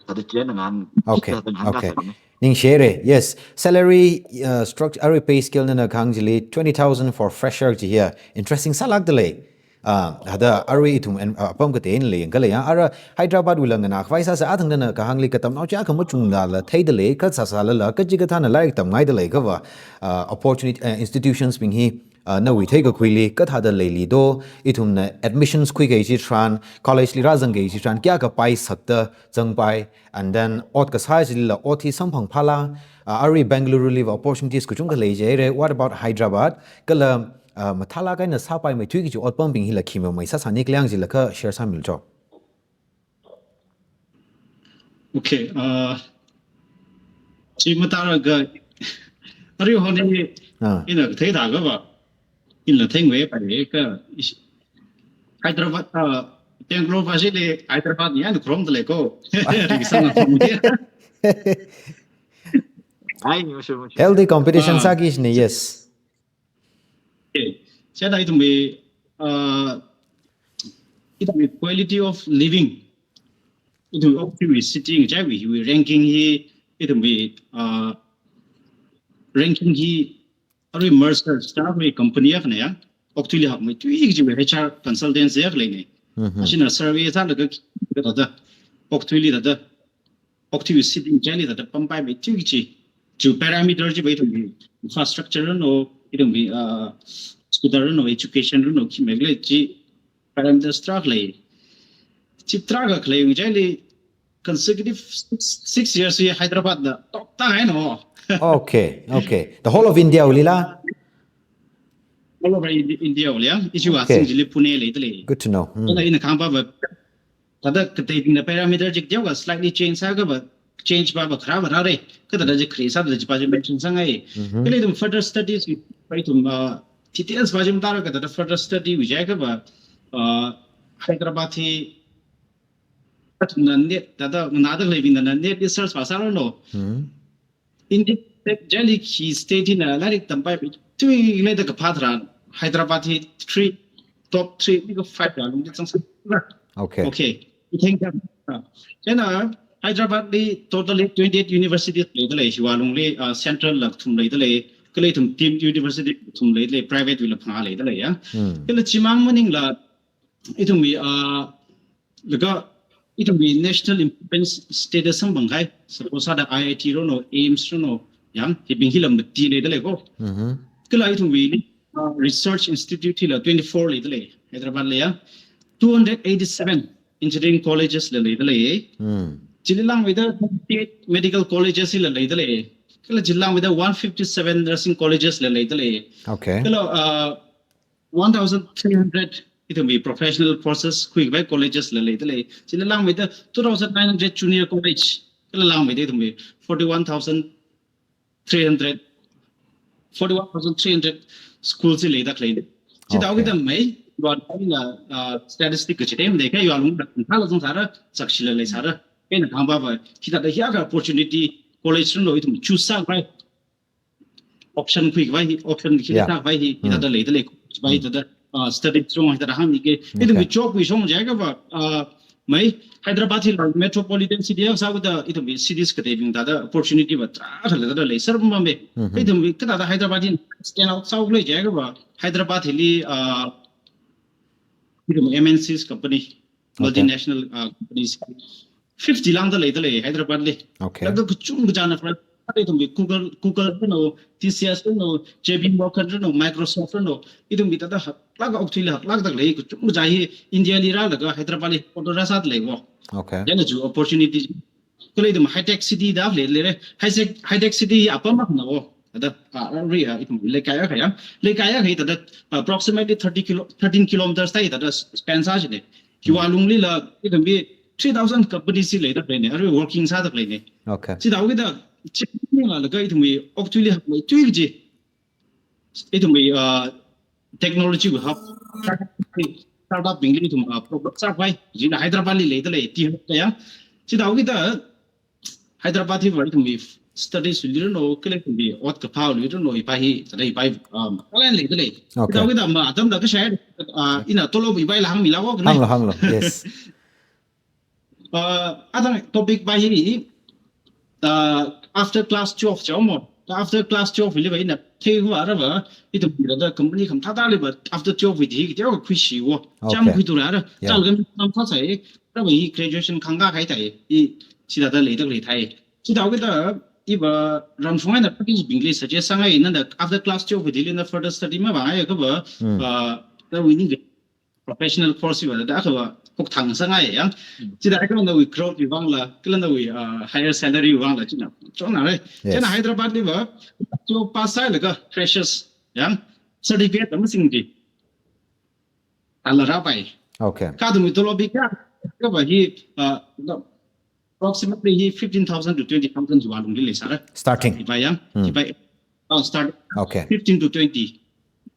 thāda chieina ngan, okay, thāda ngan, okay, kasāne. Ningshire. Yes. Salary, uh, structure, arui pay scale nana kahāng chili twenty thousand for fresher chi hiya. Interesting sālākdalei. Ah, thāda arui ithum en, ah, apam kateina lei, khalei yang, ara Hyderabad wuila nganākhavai sāsa, athang nana kahāngli katamnao chi akha machungla la theidalei, kha sāsālala, kachikathāna lairik tamngaidalei akhava, ah, opportunity, eh, institutions bing hi, ah, nawui theikakhuili, kathāda leili do, ithumna admissions khuikahai chitharan, college li rāzangkahai chitharan, kayākha paisakta zangpai, and then ot kasā chilila ot hi samphangphala, ah, arui Bengaluru liva opportunities kachungkha lei jihaire. What about Hyderabad? Kala, ah, mathālāk eina sāpaimeithui kaji otpambing hila khi mamei sāsāni, khaleiang chila kha share sāmilu cho. Okay, uh, chi mathālāka, arui honi, ah, ina kathei thākha va, ina theingai pa ka, ish-, Hyderabad, uh, Bangalore va chili Hyderabad ni ana krom dalei ko. Ri sāna krom ni. Ai, mashu, mashu. Healthy competition, ah, sāki shini, yes. Okay. Chieina ithumwui, uh, ithumwui quality of living. Ithumwui okathuiwui city ngachaili hiwui ranking hi, ithumwui, uh, ranking hi, arui Mercer, Star wui company akhana ya. Okathuili hakmeithui kajiwui H R consultancy akha leine. Mhm. Ashina survey sālaga, thāda, okathuili thāda, okathui city ngachaili thāda pampaimeithui kaji. Chi parameter chiva ithumwui infrastructure no, ithumwui, uh, hospital no, education no, khi mekle chi parameters tarākha lei. Chi tarākha khalei ngachaili consecutive six, six years hi Hyderabad na top ta hai no. Okay, okay. The whole of India wulila? All over Indi-, India wuli ya. Ishi wa, okay, sing chili Pune leidalei. Good to know. Hmm. Kala ina kahāng pava, thāda kateibingna parameter chi teokha slightly change sākha va, change pava kharā va rāre. Kha thāda chi khare sāda chi pa chi mention sāngai. Mhm. Kala ithum further studies, pa ithum, uh, details pa chi mathālāka, thāda further study wui jiakha va, uh, Hyderabad hi, na net, thāda nganāda khaleibingna net research pa sālu no. Mhm. India state, Delhi hi state hina lairik tampaimeithui leida kaphā tharan, Hyderabad hi three, top three, ni ka five la lungli zangsā. Okay. Okay. Itheng ka. Ah. Chieina Hyderabad li totally twenty-eight universities leidalei, hiwui lungli, ah, central la kathum leidalei, kala ithum deemed university kathum leidalei, private wuila phangā leidalei ya. Hmm. Kala chimang maningla, ithumwui, ah, laga ithumwui national importance status samphang kahai, suppose sāda I I T ranu, AIIMS ranu, yang, hibing hila mati leidalei ko. Mhm. Kala ithumwui, uh, research institute hila twenty-four leidalei, Hyderabad li ya. Two hundred eighty-seven engineering colleges la leidalei. Hmm. Chili langmeida thirty-eight medical colleges la leidalei. Kala chili langmeida one fifty-seven nursing colleges la leidalei. Okay. Kala, uh, one thousand three hundred ithumwui professional courses khuikhavai colleges la leidalei. Chili langmeida two thousand nine hundred junior college. Kala langmeida ithumwui forty-one thousand three hundred, forty-one thousand three hundred schools hi leida khaleina. Chithāda Okay. Awui dam mai, yuan ina, uh, statistic kachi dem de, kha yuan lung da, kala zong sāra, sakshila leisāra. Kaina thangba ba, hithāda hiyākha opportunity, college ranu ithum choose sākhavai. Option khuikhavai hi, option khi Yeah. sākhavai hi, Mm. hithāda leidalei, khavai Mm. thāda, uh, study strong hithāda hāngmi ke. Okay. Ithumwui job wui shong jiakha ba, uh, mai Hyderabad hila metropolitan city ya sākha da ithumwui cities kateibing thāda opportunity ba tarākha leidalei sāra mame. Mhm. Ithumwui kathāda Hyderabad hi stand out sālei jiakha ba Hyderabad hili, uh, ithum M N Cs company, Okay. multinational, uh, companies fifty lāngda leidalei Hyderabad li. Okay. Laga kachungkha china fra ithumwui Google, Google ranu, T C S ranu, J P Morgan ranu, Microsoft ranu, ithumwui thāda haklāk okathuili haklākda lei, kachungkha hi India li rālaga Hyderabad li order rāsādalei wo. Okay. Chieina chi opportunity. Kala ithum high tech city da leilei. High tech, high tech city apam makhana wo. Thāda, ah, area ithum leikai akha ya. Leikai akha thāda approximately thirty kilo, thirthirteen kilometers thāda span sāchina. Hiwui Mm. lungli la ithumwui three thousand companies hi leida khaleina, arui working sāda khaleina. Okay. Chithākida, chithālaga ithumwui okathuili hakmeithui kaji. Ithumwui, uh, technology wui hub, startup bingli ithum, uh, program sākhavai, china Hyderabad li leidalei, T hub ya. Chithākida, Hyderabad hi va ithumwui studies li ranu, kala ithumwui ot kaphāli ranu, hipa hi, thāda hipa hi, um, talent leidalei. Okay. Chithākida ma atam da kashai, uh, ina tolop hipa hi la hāngmila ko, kane? Hānglu, hānglu, yes. Uh, athang topic pa hi, uh, after class twelve chao mo. After class twelve li va ina theiva ra va, ithumwui thāda company khamathāthāli va after twelve wui hi, kiteokha khuishi wo. Cham Okay. khuithura ra, Yeah. chālaga mi tam sāsai, ra va hi graduation khangakahai thai, i chithāda leida khalei thai. Chithākida, i va ramshong eina practice bingli suggest sāngai, nana after class twelve wui hili na further study mavāngai kha va, Hmm. uh, ra va ning professional course va thāda kha va hokthang sāngai ya. Mm. Chithākida nawui growth wui vangla, kala nawui, uh, higher salary wui vangla china. Chona, right? Yes. China Hyderabad li va, twelve pass sālaga freshers ya, certificate da masingdi. Ala rāpai. Okay. Kha ithumwui tolop hi kha, kha va hi, uh, no, approximately hi fifteen thousand to twenty thousand hiwui lungli leisāra. Starting. Hipa ya, Hmm. hipa, uh, start Okay. fifteen to twenty.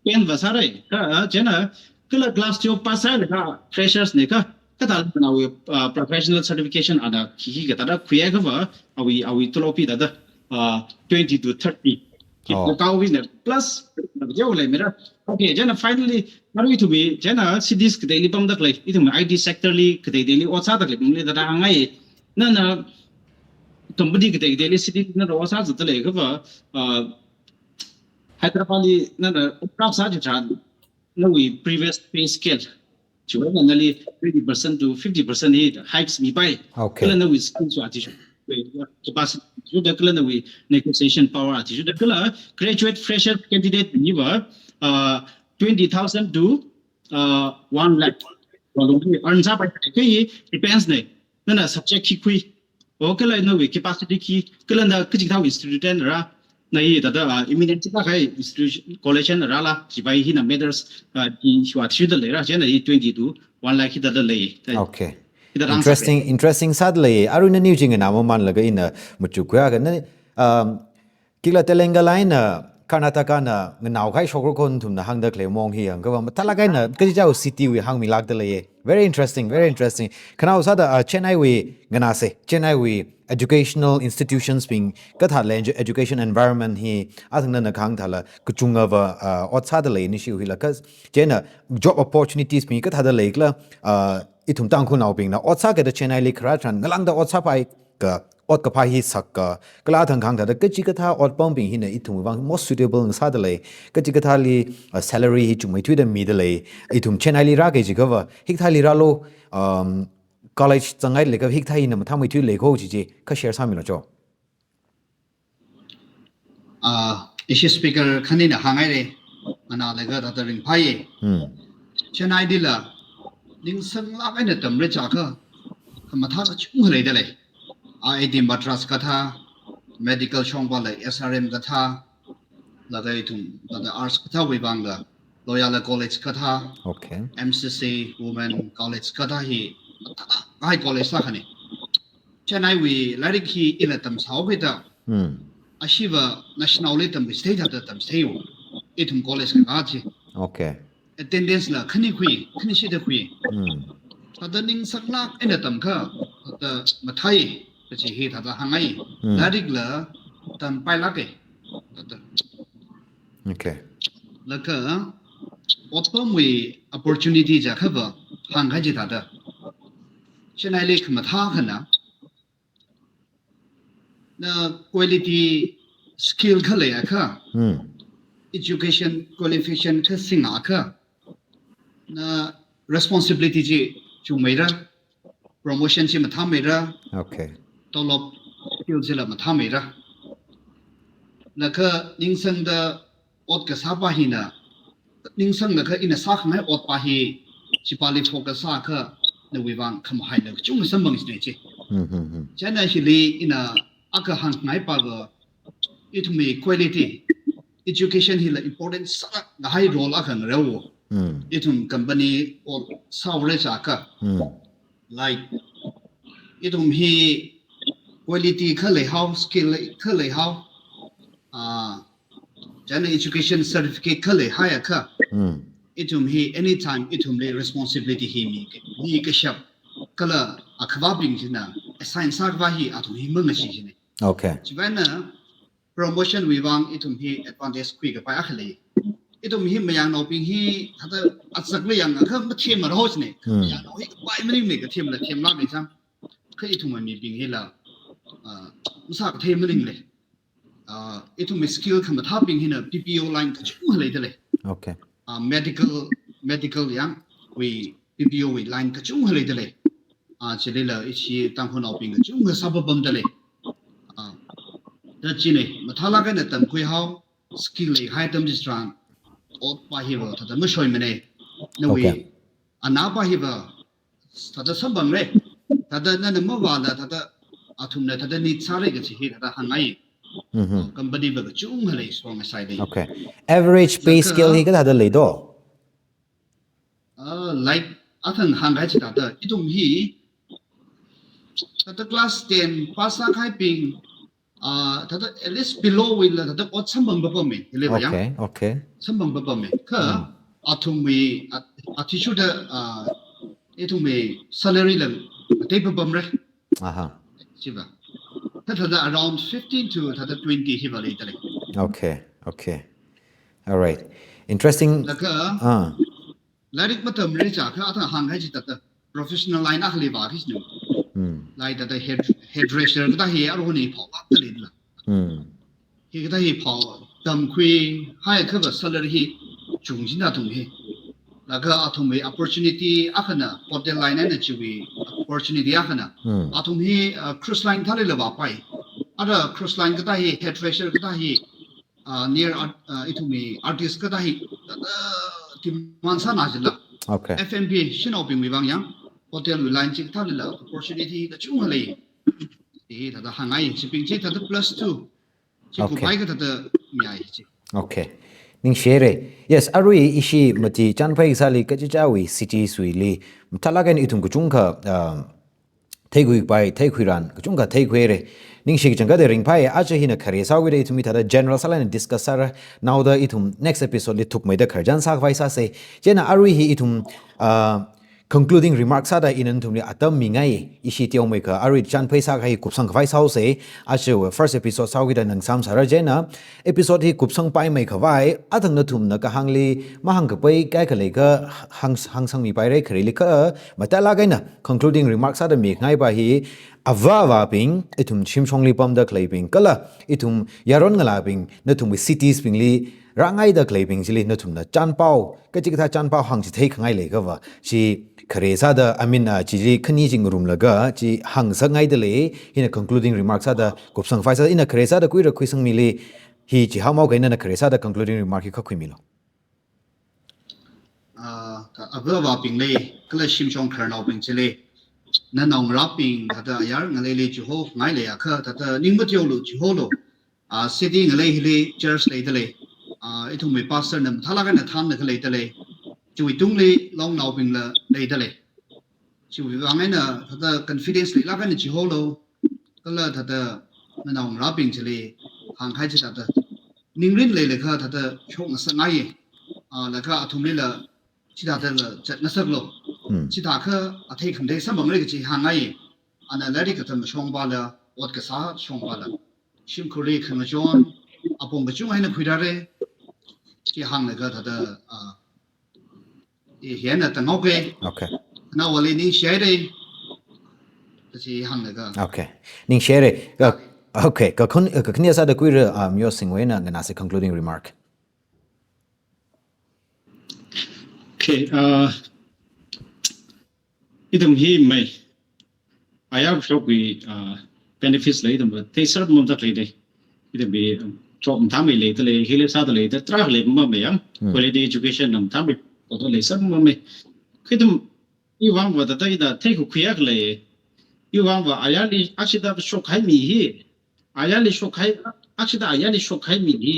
Pen va sārai, kha, uh, chieina, kala class twelve pass sālaga freshers na kha, kathāda nawui, uh, professional certification ana khi hi kathāda khuiakha va, awui, awui tolop hi thāda, uh, twenty to thirty. Oh. Kha kawui na plus, yao leimira. Okay, chieina finally, arui ithumwui, chieina cities kateili pamda khalei, ithumwui I T sector li kateiteili ot sāda khalei, mungli thāda hāngngai. Nana company kateiteili city na ot sāzatdalei kha va, uh, Hyderabad li nana ot sāchi tharan, nawui previous pay scale. Chiwui eina nali twenty percent to fifty percent hi hikes mipai. Okay. Kala nawui skills wui athishurda, capacity athishurda, kala nawui negotiation power athishurda, kala graduate fresher candidate bing hi va, uh, twenty thousand to, uh, one lakh. Wui lungli earn sāpai. Kha hi depends na. Nana subject khi khui. O kala nawui capacity khi, kala na kachikathā institute eina rā, na hi thāda, uh, eminent chikathā institution, college eina rāla, chipa hi na matters, uh, i shwa thida leira, chieina hi twenty to one lakh hithāda lei. Okay. Hithāda rāngasaka. Interesting, interesting sādalei. Arui naniwui chi nganā mamānlaga ina machukkhuiakha na, um, Kikla Telangana eina Karnataka na nganaokahai shokra khon ithumna hāngda khalei mong hi hāngkha va mathālāk eina kachichāwui city wui hāngmilākdalei. Very interesting, very interesting. Khanao sāda, uh, Chennai wui nganāsa, Chennai wui educational institutions bing kathālei edu-, education environment hi athang nana kahāng thāla kachungava, uh, ot sādalei ni shi hila kas. Chieina job opportunities bing kathāda leikhala, uh, ithum Tangkhulnaobingna ot sākida Chennai li kharā tharan ngalāngda ot sāpai kha ot kaphā hi sakkha, kala athang kahāng thāda kachikathā otpambing hina ithumwui vang most suitable ngasādalei, kachikathāli, uh, salary hi chungmeithuida midalei, ithum Chennai li rāki jiakhava, hikathāli rālu, um, college zangngai leiakha hikathā hina mathāmeithui lei kho chi chi, kha share sāmilu cho. Ah, ishi speaker khanina hānghaira, nganālaga thāda ringphāya. Hmm. Chennai lila, ningsanglāk eina tamra chiakha, khamathā kachungkha leidalei. I I T Madras kathā, medical shongpala S R M kathā, laga ithum, thāda arts kathāwui vangla, Loyola College kathā, Okay. M C C Women College kathā hi, thāda high college sākhani. Chennaiwui lairik hi ila tamsāhaokida, Hmm. ashiva national li tamkachithei thāda tamchitheiya. Ithum college kakā chi. Okay. Attendance la khani khui, khani shida khui. Hmm. Thāda ningsanglāk eina tamkha, thāda mathāi, kachi hi thāda hāngngai. Hmm. Lairikla tampailāka. Thāda. Okay. Laga, ot pamwui opportunity chiakhava, hāngkahai chi thāda. Chennai li khamathā akhana, na quality skill khaleiakha, Hmm. education qualification kha singakha, na responsibility chi chungmeira, promotion chi mathāmeira, Okay. tolop skill chila mathāmeira. Laga ningsangda ot kasāpa hina, ningsanglaga ina sākhangai otpa hi, chipāli focus sākha, nawui vang khamahaila kachungkha samphang chine chi. Hmm, hmm, hmm. Chieina hili ina akha hāngngaipa va, ithumwui quality, education hila important sākahai role akha ngareo. Hmm. Ithum company ot sāhaora chiakha. Hmm. Like, ithum hi quality khalei hao, skill khalei hao, ah, chieina education certificate khalei haiakha, Hmm. ithum hi anytime ithumli responsibility hi mi, mikashap kala akhavābing china assign sākhavā hi athum hi mangashi chine. Okay. Chiwuivang eina promotion wui vang ithum hi advantage khuikapai akha lei. Ithum hi mayangnaobing hi thāda atsakli yangakha mathemrao chine. Hmm. Mayangnao hi kapai maningmei, kathemla themlākmei chang. Kha ithum mibing hila, ah, masākathei maninglei. Ah, ithumwui skill khamathābing hina B P O line kachungkha leidalei. Okay. Ah, medical, medical yangwui B P O wui line kachungkha leidalei. Ah, chilila ishi Tangkhulnaobing kachungkha sāpapamdalei. Ah, thāda chine, mathālāk eina tamkhui hao, skill leikahai atam chitharan, otpa hiva thāda mashoimane. Nawui, Okay. anapa hiva, thāda samphangra. Thāda nana mavāla, thāda athumna, thāda need sāra kachi hi, thāda hāngngai. Mm-hmm. Company va kachungkha lei, strong aside lei. Okay. Average pay Laga scale hi kathāda leido? Ah, like, athang hāngkahai chi thāda, ithum hi, thāda class ten pass sākahaibing, ah, thāda at least below wuila, thāda ot samphang papamei, hili va yang. Okay, okay. Samphang papamei. Kha, Hmm. athumwui, at-, attitude, ah, ithumwui salary la, atei papamra. Aha. Chiva. Thāda, thāda around fifteen to thāda twenty hiva leidalei. Okay, okay. All right. Interesting. Laga, Ah. lairik matamra chiakha athang hāngkahai chi thāda professional line akhali vāki chine. Hmm. Like thāda head, hairdresser kathā hi aruihon hi phaolākdaleila. Hmm. Hikathā hi phao tamkhuihaiakha va salary hi chungching athum hi. Laga athumwui opportunity akhana, hotel line eina chiwui opportunity akhana. Hmm. Athum hi, uh, cruise line thālila vāpai. Ara cruise line kathā hi, hairdresser kathā hi, uh, near art, uh, ithumwui artist kathā hi, uh, demand sāna jila. Okay. F and B, shanaobingwui vang yang, hotel wui line chi kathālila opportunity kachungkha lei. Hi thāda hāngngai, chibing chi thāda plus two. Chi Okay. kuphaikha thāda miyai chi. Okay. Ningshire. Yes, arui ishi mati chānphai kasāli kachichāwui cities wuili mathālāk eina ithum kachungkha, um, theikhuipai, theikhuiran, kachungkha theikhuire. Ningshi kachangkhatta ringphai, aja hina khare sāhaokida ithum hi thāda general sālāk eina discuss sāra, naoda ithum next episode li thukmeida khararchan sākhavai sāsa. Chieina arui hi ithum, uh, concluding remarks sāda ina nathumli atam mingai, ishi teomeikha arui chānphai sākahai kupsangkhavai sāhaosa, aja first episode sāhaokida ngasāmsāra chieina, episode hi kupsangpaimeikhavai, athang nathumna kahāngli mahāngkapai kaikha leikha hāng, hāngsangmipaira khareli kha, mathālāk eina concluding remarks sāda mingaipa hi, avā avābing, ithum shimshongli pamda khaleibing, kala ithum yaron ngalābing, nathumwui cities bingli, rāngaida khaleibing chili nathumna chānpao, kachikathā chānpao hāngchithei khangai leiakhava, chi khare sāda, I mean, ah, chili khani chi ngarumlaga, chi hāngsakngaida lei, hina concluding remark sāda kupsangphai sā, ina khare sāda khuira khuisangmili, hi chi hāngmao kahaina, na khare sāda concluding remark hi kha khuimilu. Ah, ka ava avābingli, kala shimshong khararnaobing chili, nanao ngarābing, thāda ayar ngaleili chiho ngai leiakha, thāda ning mateolu chiholu, ah, city ngalei hili church leida lei. Ah, ithumwui pastor na mathālāk eina thānda khaleida lei. Chiwui tungli longnaobingla leida lei. Chiwui vang eina thāda confidence leilāk eina chiholu. Kala thāda nanao ngarābing chili hāngkahai chithāda ningrin leilaga thāda shokngasakngai. Ah, laga athumlila chithādala zatngasaklu. Hmm. Chithākha athei khangatei samphangra kachi hāngngai. Ana lairik katam shongpala, ot kasā shongpala, shimkhurli khangachon apong kachung eina khuirāra. Chi hānglaga thāda, ah, i hina tānghaoke. Okay. Naowali ningshihaira. Chi hānglaga. Okay. Ningshihaira. Ka, okay. Kakhun-, kakhane sāda khuira, ah, Myo Singwui eina nganāsa concluding remark. Okay, uh, ithum hi mai, ayar shokwui, uh, benefits la ithum theisār mamda khalei dei. Ithumwui, um, job mathāmei leida lei, hili sāda leida, tarākha lei mamei yang, Hmm. quality education mathāmei, koda leisār mamei. Kha ithum, iwui vangva thāda ida theikakhui akha lei. Iwui vangva ayarli ashida shokkahai mi hi, ayarli shokkahai, ashida ayarli shokkahai mi hi,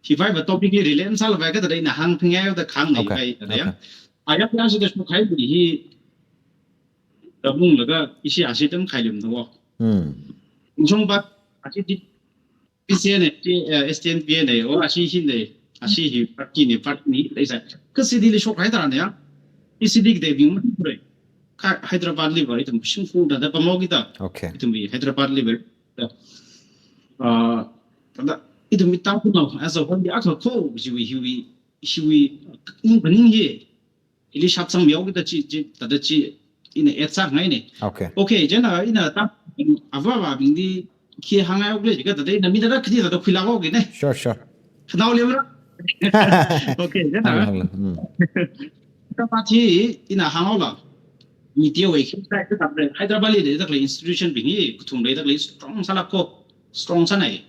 hivaiva topic li relate sālapai kathāda ina hāngphingai da khangnei Okay, pai da ya. okay. Ayarli ashida shokkahai mi hi, tabunglaga ishi ashi tam khailum da wo. Hmm. Nchongpa, ashi di, P C N A, eh, S T N P N A, o ashi hi nei, ashi hi party nei, party nei, leisai. Kha city li shokkahai tharan ya. I city kateibing mathāra. Kha Hyderabad liva ithum shimkhur thāda pamao kida. Okay. Ithumwui Hyderabad liva. Ah, thāda ithumwui Tangkhulnao as a whole akha kho, chiwui, hiwui, chiwui, ning phaning hi. Ili shapsangmihaokida chi, chi, thāda chi, ina add sāngaina. Okay. Okay, chieina ina ta, ava avābingli khi hāngngai okle jiakha thāda ina mida khani thāda khuilāk okna. Sure, sure. Khanao lemra. Okay, chieina. Hānglu, hānglu. Hmm. Thāda pa chi ina hānghaola. Media wui khi thāda Hyderabad li leida khalei institution bing hi, kathum leida khalei strong sālāk kho, strong sānai.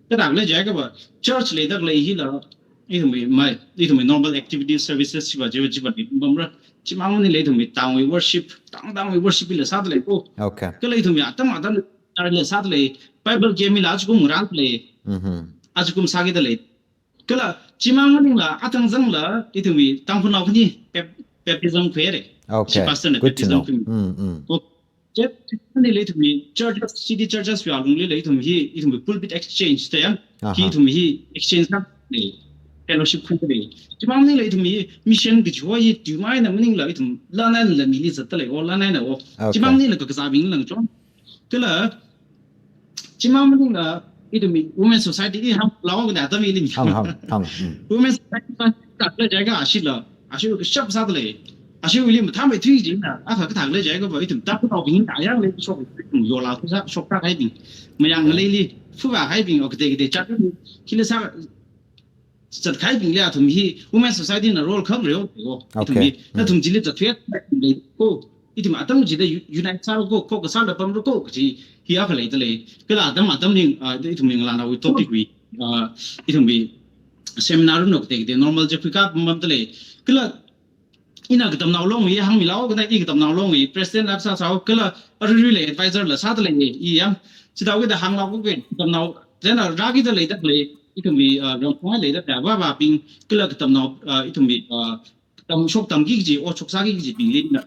Kathāda khalei jiakhava, church leida khalei hila, ithumwui mai, ithumwui normal activity services chiva, chiva, chiva ni mamra. Chimang maningla ithumwui town wui worship, town, town wui worship hila sāda lei kho. Okay. Kala ithumwui atam, atam, church la sāda lei, Bible camp hila ajakum ngarānda lei. Mm-hmm. Ajakum sākida lei. Kala, chimang maningla, atam zangla, ithumwui Tangkhulnao khani, bap-, baptism khuihaira. Okay. Chi pastor na Good to baptism know. khui. Mm, mm. Ko, chieina ithumwui churches, city churches wui alungli la ithum hi, ithumwui pulpit exchange da ya. Aha. Hi ithum hi exchange na lei, fellowship khuida lei. Chimang maningla ithum hi mission kaji wa hi, tui maina maningla ithum, lan eina la mili zatda lei, o lan eina o. Okay. Chimang maningla kakazābing lang chon. Kala, chimang maningla, ithumwui Women Society hi hānglao kida atam hili. Hāng, hāng, hāng. Mm. Women Society pa thāda khalei jiakha ashila, ashi kashap sāda lei. Ashiwuili mathāmeithui jina, akha kathā khalei jiakhava ithum Tangkhulnaobing ayarli shok, ithum yola sā, shokta kahaibing. Mayang ngaleili, fuva kahaibing, o katei katei chat, khila sā, zatkahaibingli athum hi Women Society na role khangareo, o, ithum Okay. hi, Mm. nathum chili zatfet, ko, ithum atam chida u-, unite sāra kho, kho kasāla pamra kho, kaji hi akha leida lei. Kala atam atam ning, ah, ithumwui ngalānaowui topic wui, ah, ithumwui seminar no katei katei normal je khuikā pam pamda lei. Kala ina Katamnao Long wui hāngmilao, kala i Katamnao Long wui president la sāsāo, kala aruiruila advisor la sāda lei, i yang. Chithāwui da hānglao kho ke, Katamnao, chieina rākida leida lei, ithumwui, ah, ramphung leida lei, avā avābing, kala Katamnao, ah, ithumwui, ah, tamshok tamki kaji, o shoksāki kajibingli na.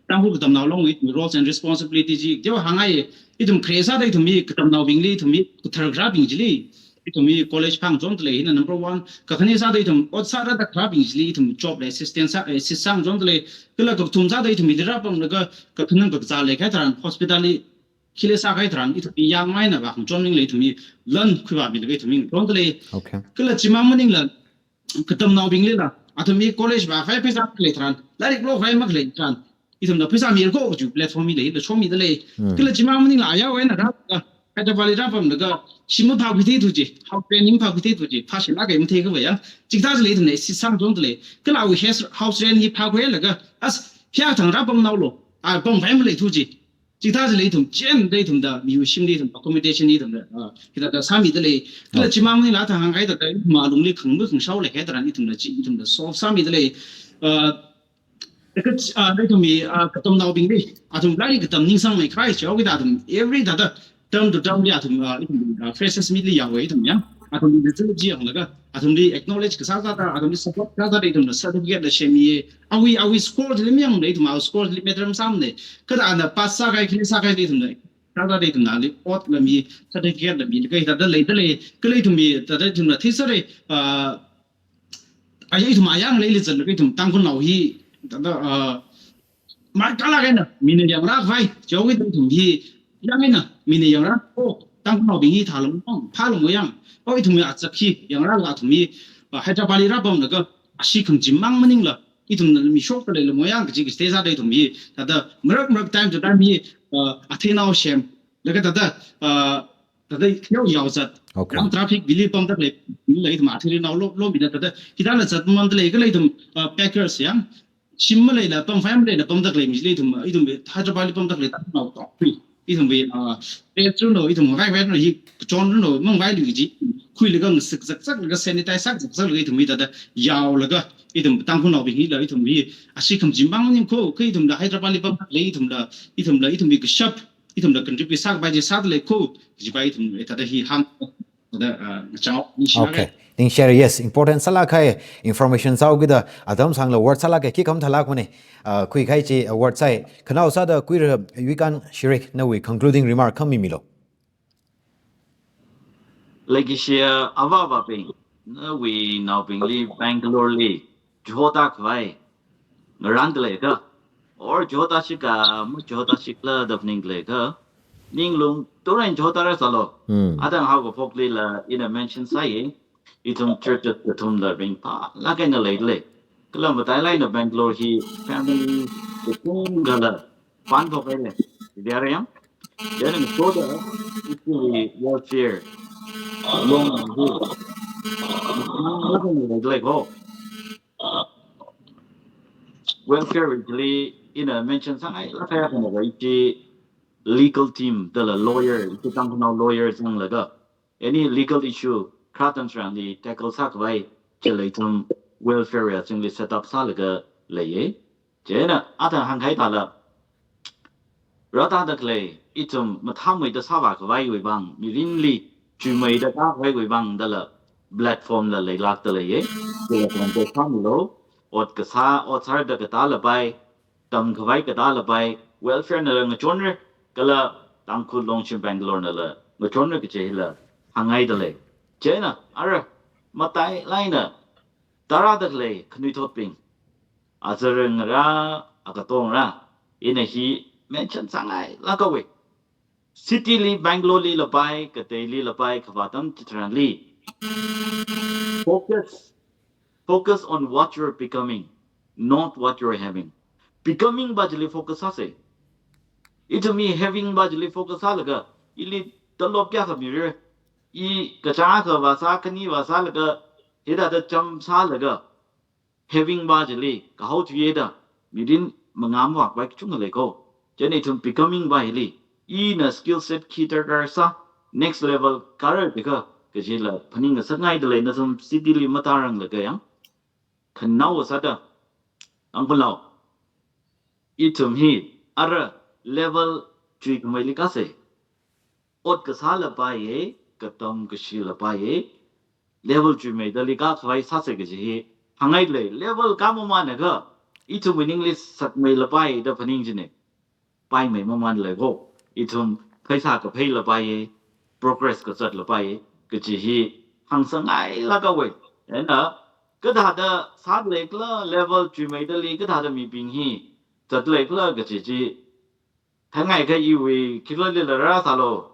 Tangkhul Katamnao Long wui roles and responsibility chi, teowa hāngngai, ithum khare sāda ithumwui Katamnaobingli, ithumwui kathar kharābing chili, ithumwui college phangchonda lei hina number one, kakhane sāda ithum ot sāda kharābing chili, ithum job la assistance sā, assist sāngchonda lei, kala kathum sāda ithumwui tara pamlaga, kakhanang kakazā leikahai tharan hospital li, khila sākahai tharan, ithumwui yangmai na vāhāngchon maningla ithumwui lan khuivāmilaga ithumwui chonda lei. Okay. Kala chimang maningla, Katamnaobinglila, athumwui college vākhavai pheisā khalei tharan, lairik lokhavai makhalei tharan, ithumna pheisā mira kho kaji platform hi leila shomida lei. Hmm. Kala chimang maningla ayarwui eina rālaga, Hyderabad li rāpamlaga, shim maphākhuithei thuji, house rent hi maphākhuithei thuji, phāshilāk kahai matheikhavai ya. Chikathā chili ithumna, si sang zong chili. Kala awui house, house rent hi phākhuilaga, as, hiyāthang rāpamnaolu, a, pamvai malei thuji. Chikathā chili ithum, chieina ithumda, miwui shimli ithum, accommodation ithumda, a, hithāda sāmidalei. Kala Okay. chimang maningla thang hāngkahai thāda, ithum alungli khangmui khangshao leikahai tharan ithumna, chi, ithumda solve sāmidalei. A, Eka, ah, ithumwui, ah, katamnaobingli, athum lairik katam ningsangmeikhavai chihaokida athum, every thāda, term to term li athum, ah, ithum, ah, freshers meet li yaowa ithum ya. Athumli zilip chi yanglaga, athumli acknowledge kasā sāda, athumli support kasā sāda ithumna certificate la semmiya. Awui, awui score chili mayangmana ithum, awui score chili matter masāmana. Kada ana pass sākahai, khili sākahai ithumna, sāda ithumna ali ot la mi, certificate la milaga, thāda leidalei, kala ithumwui, thāda ithumna theisera, ah, Aja ithum ayāngli zatlaga ithum Tangkhulnao hi, thāda, ah, markalāk eina, mina yangrākhavai, chihaokida ithum hi, yāng eina, mina yangrā, oh, Tangkhulnaobing hi thālung, oh, phālung ya. Oh, ithum hi azak hi, yangrālaga ithum hi, ah, Hyderabad li rāpamlaga, ashee khangachim mang maningla, ithumna mishokda leilung ya, kaji kaji thei sāda ithum hi, thāda, marak marak time to time hi, ah, atheinao sem, laga thāda, ah, thāda yao yao zat. Okay. Yang traffic bili pamda lei, lei ithum atheinao lo, lo mina thāda, hithāla zat mamanda lei, kala ithum, ah, packers yang, shim maleila, pamvai maleila, pamda lei, mi lei ithum, ithum Hyderabad li pamda lei, Tangkhulnao tokhui. Ithumwui, ah, eh, chuno, ithum ngai wet no, hi, chon no, mangvai li ji, khuilaga, sik zak zaklaga, sanitize sak zak zaklaga, ithum hi thāda, yaolaga, ithum Tangkhulnaobing hila, ithum hi, ashee khangachim mang maning kho, kha ithumla Hyderabad li pamda lei, ithumla, ithumla, ithumwui kashap, ithumla contribute sākhavai chi sādalei kho, kajipa ithum, eh, thāda hi hāng, thāda, ah, ngachao, ningshi Okay. Ningshira, yes, important sālāk kahai information sāhaokida, atam sangla word sālāk kahai, khikha mathālākmana, ah, khuikahai chi, ah, word sāi, khanao sāda khuira Yuikan Shirik, nawui concluding remark khami milo. Leikashiya avāvabing, nawui naobingli Bangalore li, jhota khavai, ngarānda leikha, or jhota shikha, majhota shikhala da phaningda leikha, ninglung tungren jhota rāsālu. Hmm. Athang haokaphokli la, ina mention sāi, ithum church kathumla ringphālāk eina leidalei. Kala matailāk eina Bangalore hi family kathum kala, pan thok haile. Dia yang. Then in further, ithumwui welfare. Long ago. Like, oh. Welfare really ina mention sāngailāk kahai khanava ichi legal team, thāla lawyer, ichi Tangkhulnao lawyer zanglaga, any legal issue, kharā tharan li tackle sākhavai, chili ithum welfare ya zingli set up sālaga leiya. Chieina, athang hāngkahai thāla, rāthatda khalei, ithum mathāmeida sāvā khavaiwui vang, mirinli, chuimeida tākhavaiwui vang thāla, platform la leilākda leiya. Chila contact sāmilu, ot kasā, ot sārda katāla pai, tamkhavai katāla pai, welfare nala ngachonra, kala Tangkhul Longshim Bangalore nala ngachonra kaji hila hāngngaidalei. Chieina, ara, matailāk eina, tārāda khalei khanuithotbing, azarngarā, akatongarā, ina hi mention sāngailāk haowa. City li, Bangalore lila pai, kateilila pai, khavā atam chitharanli. Focus, focus on what you're becoming, not what you're having. Becoming pa chili focus sāsa. Ithum hi having pa chili focus sālaga, ili tolop kayākha mira, i kachāng akha vāsā, khani vāsālaga, hithāda chām sālaga, having pa chili, kahao thuida, mirin mangā mavākhavai kachungkha leikho. Chieina ithum becoming pa hili, ina skill set khi darkar sā, next level kāra dikha, kajila phaning ngasakngaidalei nathum city li matāranglakha yang. Khanao sāda, Tangkhulnao, ithum hi, ara level chuikhameili kāsa. Ot kasāla paiya, katam kashila paiya, level chuimeidali kākhavai sāsa kaji hi hāngngailei, level kāmamanakha, ithumwui ningli satmeila pai da phaning china. Paimei mamanlei kho, ithum pheisā kapheila paiya, progress kazatla paiya, kaji hi hāngsāngailāk haowa. Chieina, kathāda sāda leikhala level chuimeidali, kathāda mibing hi zatda leikhala kaji chi, thangai kha iwui khikhalali la rāsālu.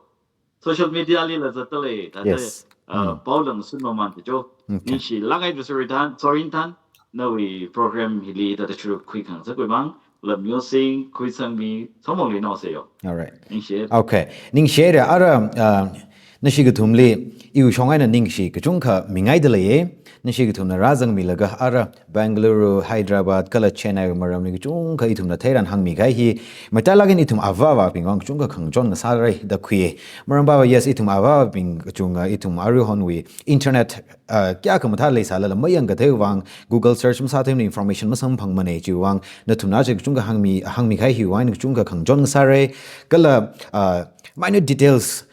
Social media lila zatdalei, thāda, Yes. uh, Mm. pao lang sun maman kajo. Okay. Ningshilāk kahai Sorry Than, Sorry Than, nawui program hili thāda churuk khuikhang sākhui mang. Lamyosing, Khuisangmi, Somong Lino Seyo. All right. Ningshi. Okay. Ningshi re ara, uh, nashi kathumli iwui shong eina ningshi kachungkha mingaida leiye. Nashi kathumna rāzangmilaga ara Bengaluru, Hyderabad, kala Chennai maramli kachungkha ithumna theiran hāngmi kahai hi. Matailāk eina ithum avāvābing vang kachungkha khangachon ngasāra da khuiye. Maram pava, yes, ithum avāvābing kachunga ithum aruihonwui internet, uh, kayākha mathā leisālala mayang kathei vang Google search masāthei information masamphangmana chiwui vang nathumna chi kachungkha hāngmi, hāngmi kahai hiwui vang kachungkha khangachon ngasāra. Kala, uh, minute details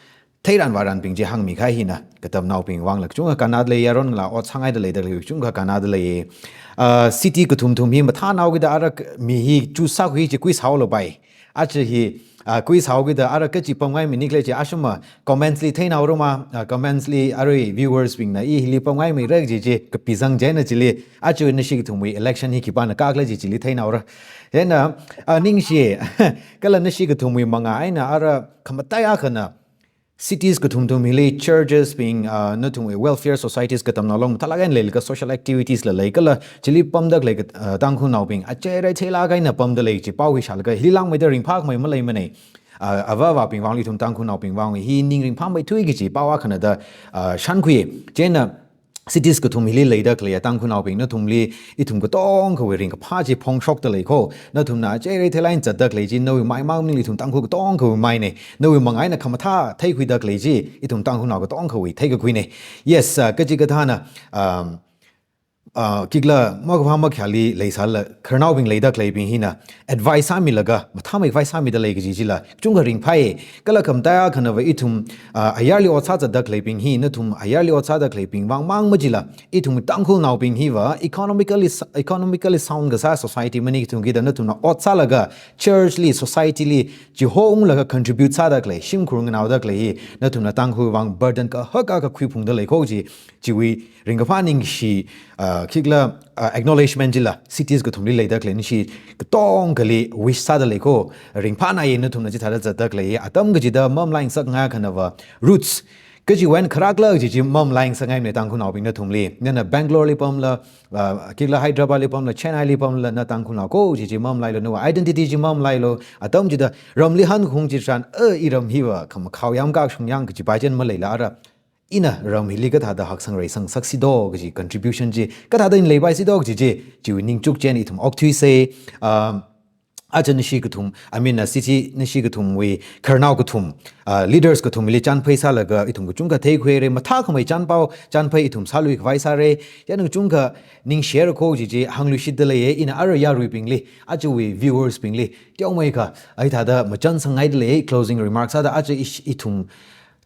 theiran vāranbing chi hāngmi kahai hina katamnaobing vangla kachungkha kannada lei, yaron ngalā ot sāngaida leida kachungkha kannada lei. Uh, city kathum thum hi mathānao kida ara k-, mi hi choose sākhui chi quiz haolapai. Aja hi, uh, quiz haokida ara kachi pamngaimi nikhala chi ashuma comments li theinaorama, uh, comments li arui viewers bingna i hili pamngaimira kaji chi kapizang chieina chili aja nashi kathumwui election hi khipāna kākhala chi chili theinaora. Chieina, uh, ningshi, kala nashi kathumwui manga eina ara khamataiya akhana cities kathum thum hili churches bing, uh, nathumwui welfare societies katamnao long mathālāk eina leilaga social activities la lei kala chili pamda khalei kat-, uh, Tangkhulnaobing achei rai theilāk eina pamda lei chi pao hi shālaga hili langmeida ringphākhamei maleimana. Uh, avāvābing vangli ithum Tangkhulnaobing vang hi ning ringphāmeithui kaji pao akhana da, uh, shānkhui. Chieina cities kathum hili leida khaleiya Tangkhulnaobing nathumli ithum katongkhawui ringkaphā chi phongshokda lei ko. Nathumna achei rai theilāk eina zatda khalei chi nawui mai mang maningla ithum Tangkhul katongkhawui maina. Nawui manga eina khamathā theikhuida khalei chi ithum Tangkhulnao katongkhawui theikakhuina. Yes, uh, kachikathāna, um, uh, khikhala makaphā makhayāli leisālala khararnaobing leida khaleibing hina advice sāmilaga mathāmei advice sāmida lei kaji chila kachungkha ringphāya. Kala khamataiya akhanava ithum, uh, ayarli ot sāzatda khaleibing hi, nathum ayarli ot sāda khaleibing vang mang majila, ithum Tangkhulnaobing hiva economically s-, economically sound kasā society mani kathum kida nathumna ot sālaga church li, society li chihounglaga contribute sāda khalei, shimkhur nganaoda khalei hi nathumna Tangkhul vang burden kahak akha khuiphungda lei ko chi, chiwui ringkaphā ningshi, uh, khikhala, uh, acknowledgement chila cities kathumli leida khalei ningshi katongkhali wish sāda lei ko. Ringphānaye nathumna chithāda zatda khalei hi. Atam kachida mamalaingsakngai akhanava roots kachiwui eina kharakla kaji chi mamalaingsakngaimana Tangkhulnaobing nathumli. Nana Bangalore li pamla, uh, khikhala Hyderabad li pamla, Chennai li pamla, na Tangkhulnao ko kaji chi mamalailu, nawui identity chi mamalailu. Atam chida ramli hankhung chitharan, uh, iram hiva khamakhao yamkak shungyang kaji paichen maleila ara ina ram hili kathāda haksang reisang saksido kaji contribution chi kathāda ina leipaisido kaji chi, chiwui ningchuk chieina ithum okthuisa. Um, aja nashi kathum, I mean, uh, city nashi kathumwui khararnao kathum, uh, leaders kathumli chānphai sālaga ithum kachungkha theikhuira, mathākhamei chānpao, chānphai ithum sāluikhavai sāra. Chieina kachungkha ningshira ko kaji chi hāngluishitda leiya ina ara yaruibingli, ajawui viewers bingli teomeikha hithāda machānsang ngaida lei. Closing remarks sāda aja ish-, ithum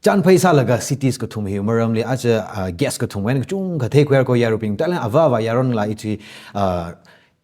chānphai sālaga cities kathum hi maramli aja, uh, guest kathumwui eina kachungkha theikhuira ko yaruibing, talent avāva yaron ngalā ichi, uh,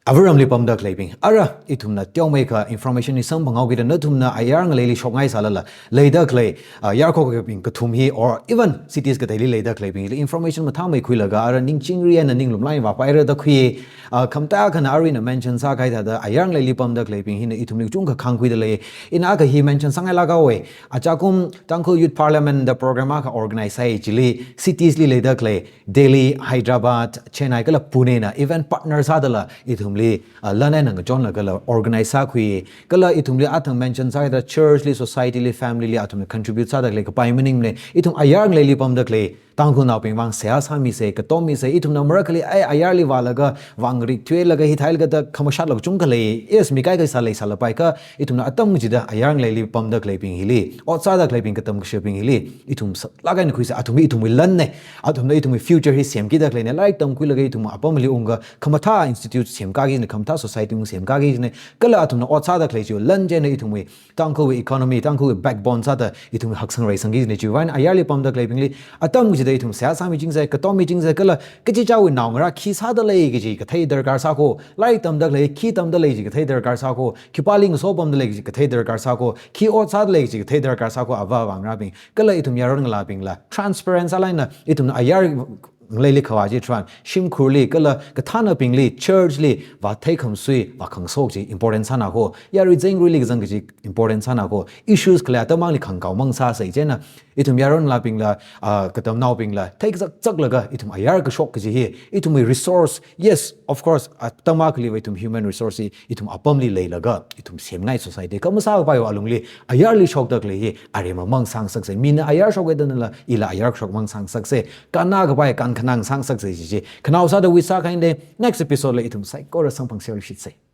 avaramli pamda khaleibing. Ara ithumna teomeikha information hi samphanghaokida nathumna ayar ngaleili shokngai sālala leida khalei, uh, yarkhaokabing kathum hi or even cities kateili leida khaleibingli information mathāmei khuilaga ara ningchingri eina ninglumlai vāpaira da khui. Uh, khamataiya akhana arui ina mention sākahai thāda ayar ngaleili pamda khaleibing hina ithumli kachungkha khangkhuida lei. Ina akha hi mention sāngailāk haowa. Achakum Tangkhul Youth Parliament da program akha organize sāi, chili cities li leida khalei Delhi, Hyderabad, Chennai kala Pune na event partner sādala ithumli, uh, lan eina ngachonlagala organize sākhui. Kala ithumli athang mention sākida church li, society li, family li athumna contribute sāda khalei kapai maningmana. Ithum ayar ngaleili pamda khalei Tangkhulnaobing vang seihā sāmisa, katom misa, ithumna marakhali ai ayarli vālaga, vāngarik thuilaga, hithālaga da khamashatla kachungkha lei. Yes, mi kaikha sālei sālapaikha, ithumna atam kachida ayar ngaleili pamda khaleibing hili, ot sāda khaleibing katam kashibing hili, ithum saklāk eina khuisa, athumwui ithumwui lanna, athumna ithumwui future hi semkida khaleina, lairik tamkhuilaga ithum apamli unglaga, khamathā institute semkakina, khamathā society ung semkakina, kala athumna ot sāda khalei chiwui lan chieina ithumwui Tangkhulwui economy, Tangkhulwui backbone sāda ithum haksang reisangkina, chiwui vang ayarli pamda khaleibingli atam kachida ithum seihā sāmichingsa, katom michingsa, kala kachichāwui naongarā khi sāda lei kaji kathei darkar sāko, lairik tamda khalei khi tamda lei kaji kathei darkar sāko, khipāli ngaso pamda lei kaji kathei darkar sāko, khi ot sāda lei kaji kathei darkar sāko, avāva ngarābing, kala ithum yaron ngalābingla transparent sālāk eina ithumna ayar ngaleili khavā chi tharan, shimkhurli, kala kathānabingli, church li, vāthei khamsui, vākhangsok chi important sāna ko, yarui zengruili kazang kaji important sāna ko, issues khalei atam akhali khangkao mang sāsei chieina, ithum yaronlabingla, ah, katamnaobingla, theikazak zaklaga, ithum ayar kashok kaji hi, ithumwui resource, yes, of course, atam akhaliva ithum human resource hi, ithum apamli leilaga, ithum semngai society, kha masākapaiwui alungli, ayarli shokda khalei hi, aremamang sāngasaksei, mina ayar shokhaida nala, ila ayar kashokmang sāngasaksei, kannakapai kankhanang sāngasaksei chi chi, khanao sāda wui sākhaida, next episode li ithum saikora samphangserluishitsei.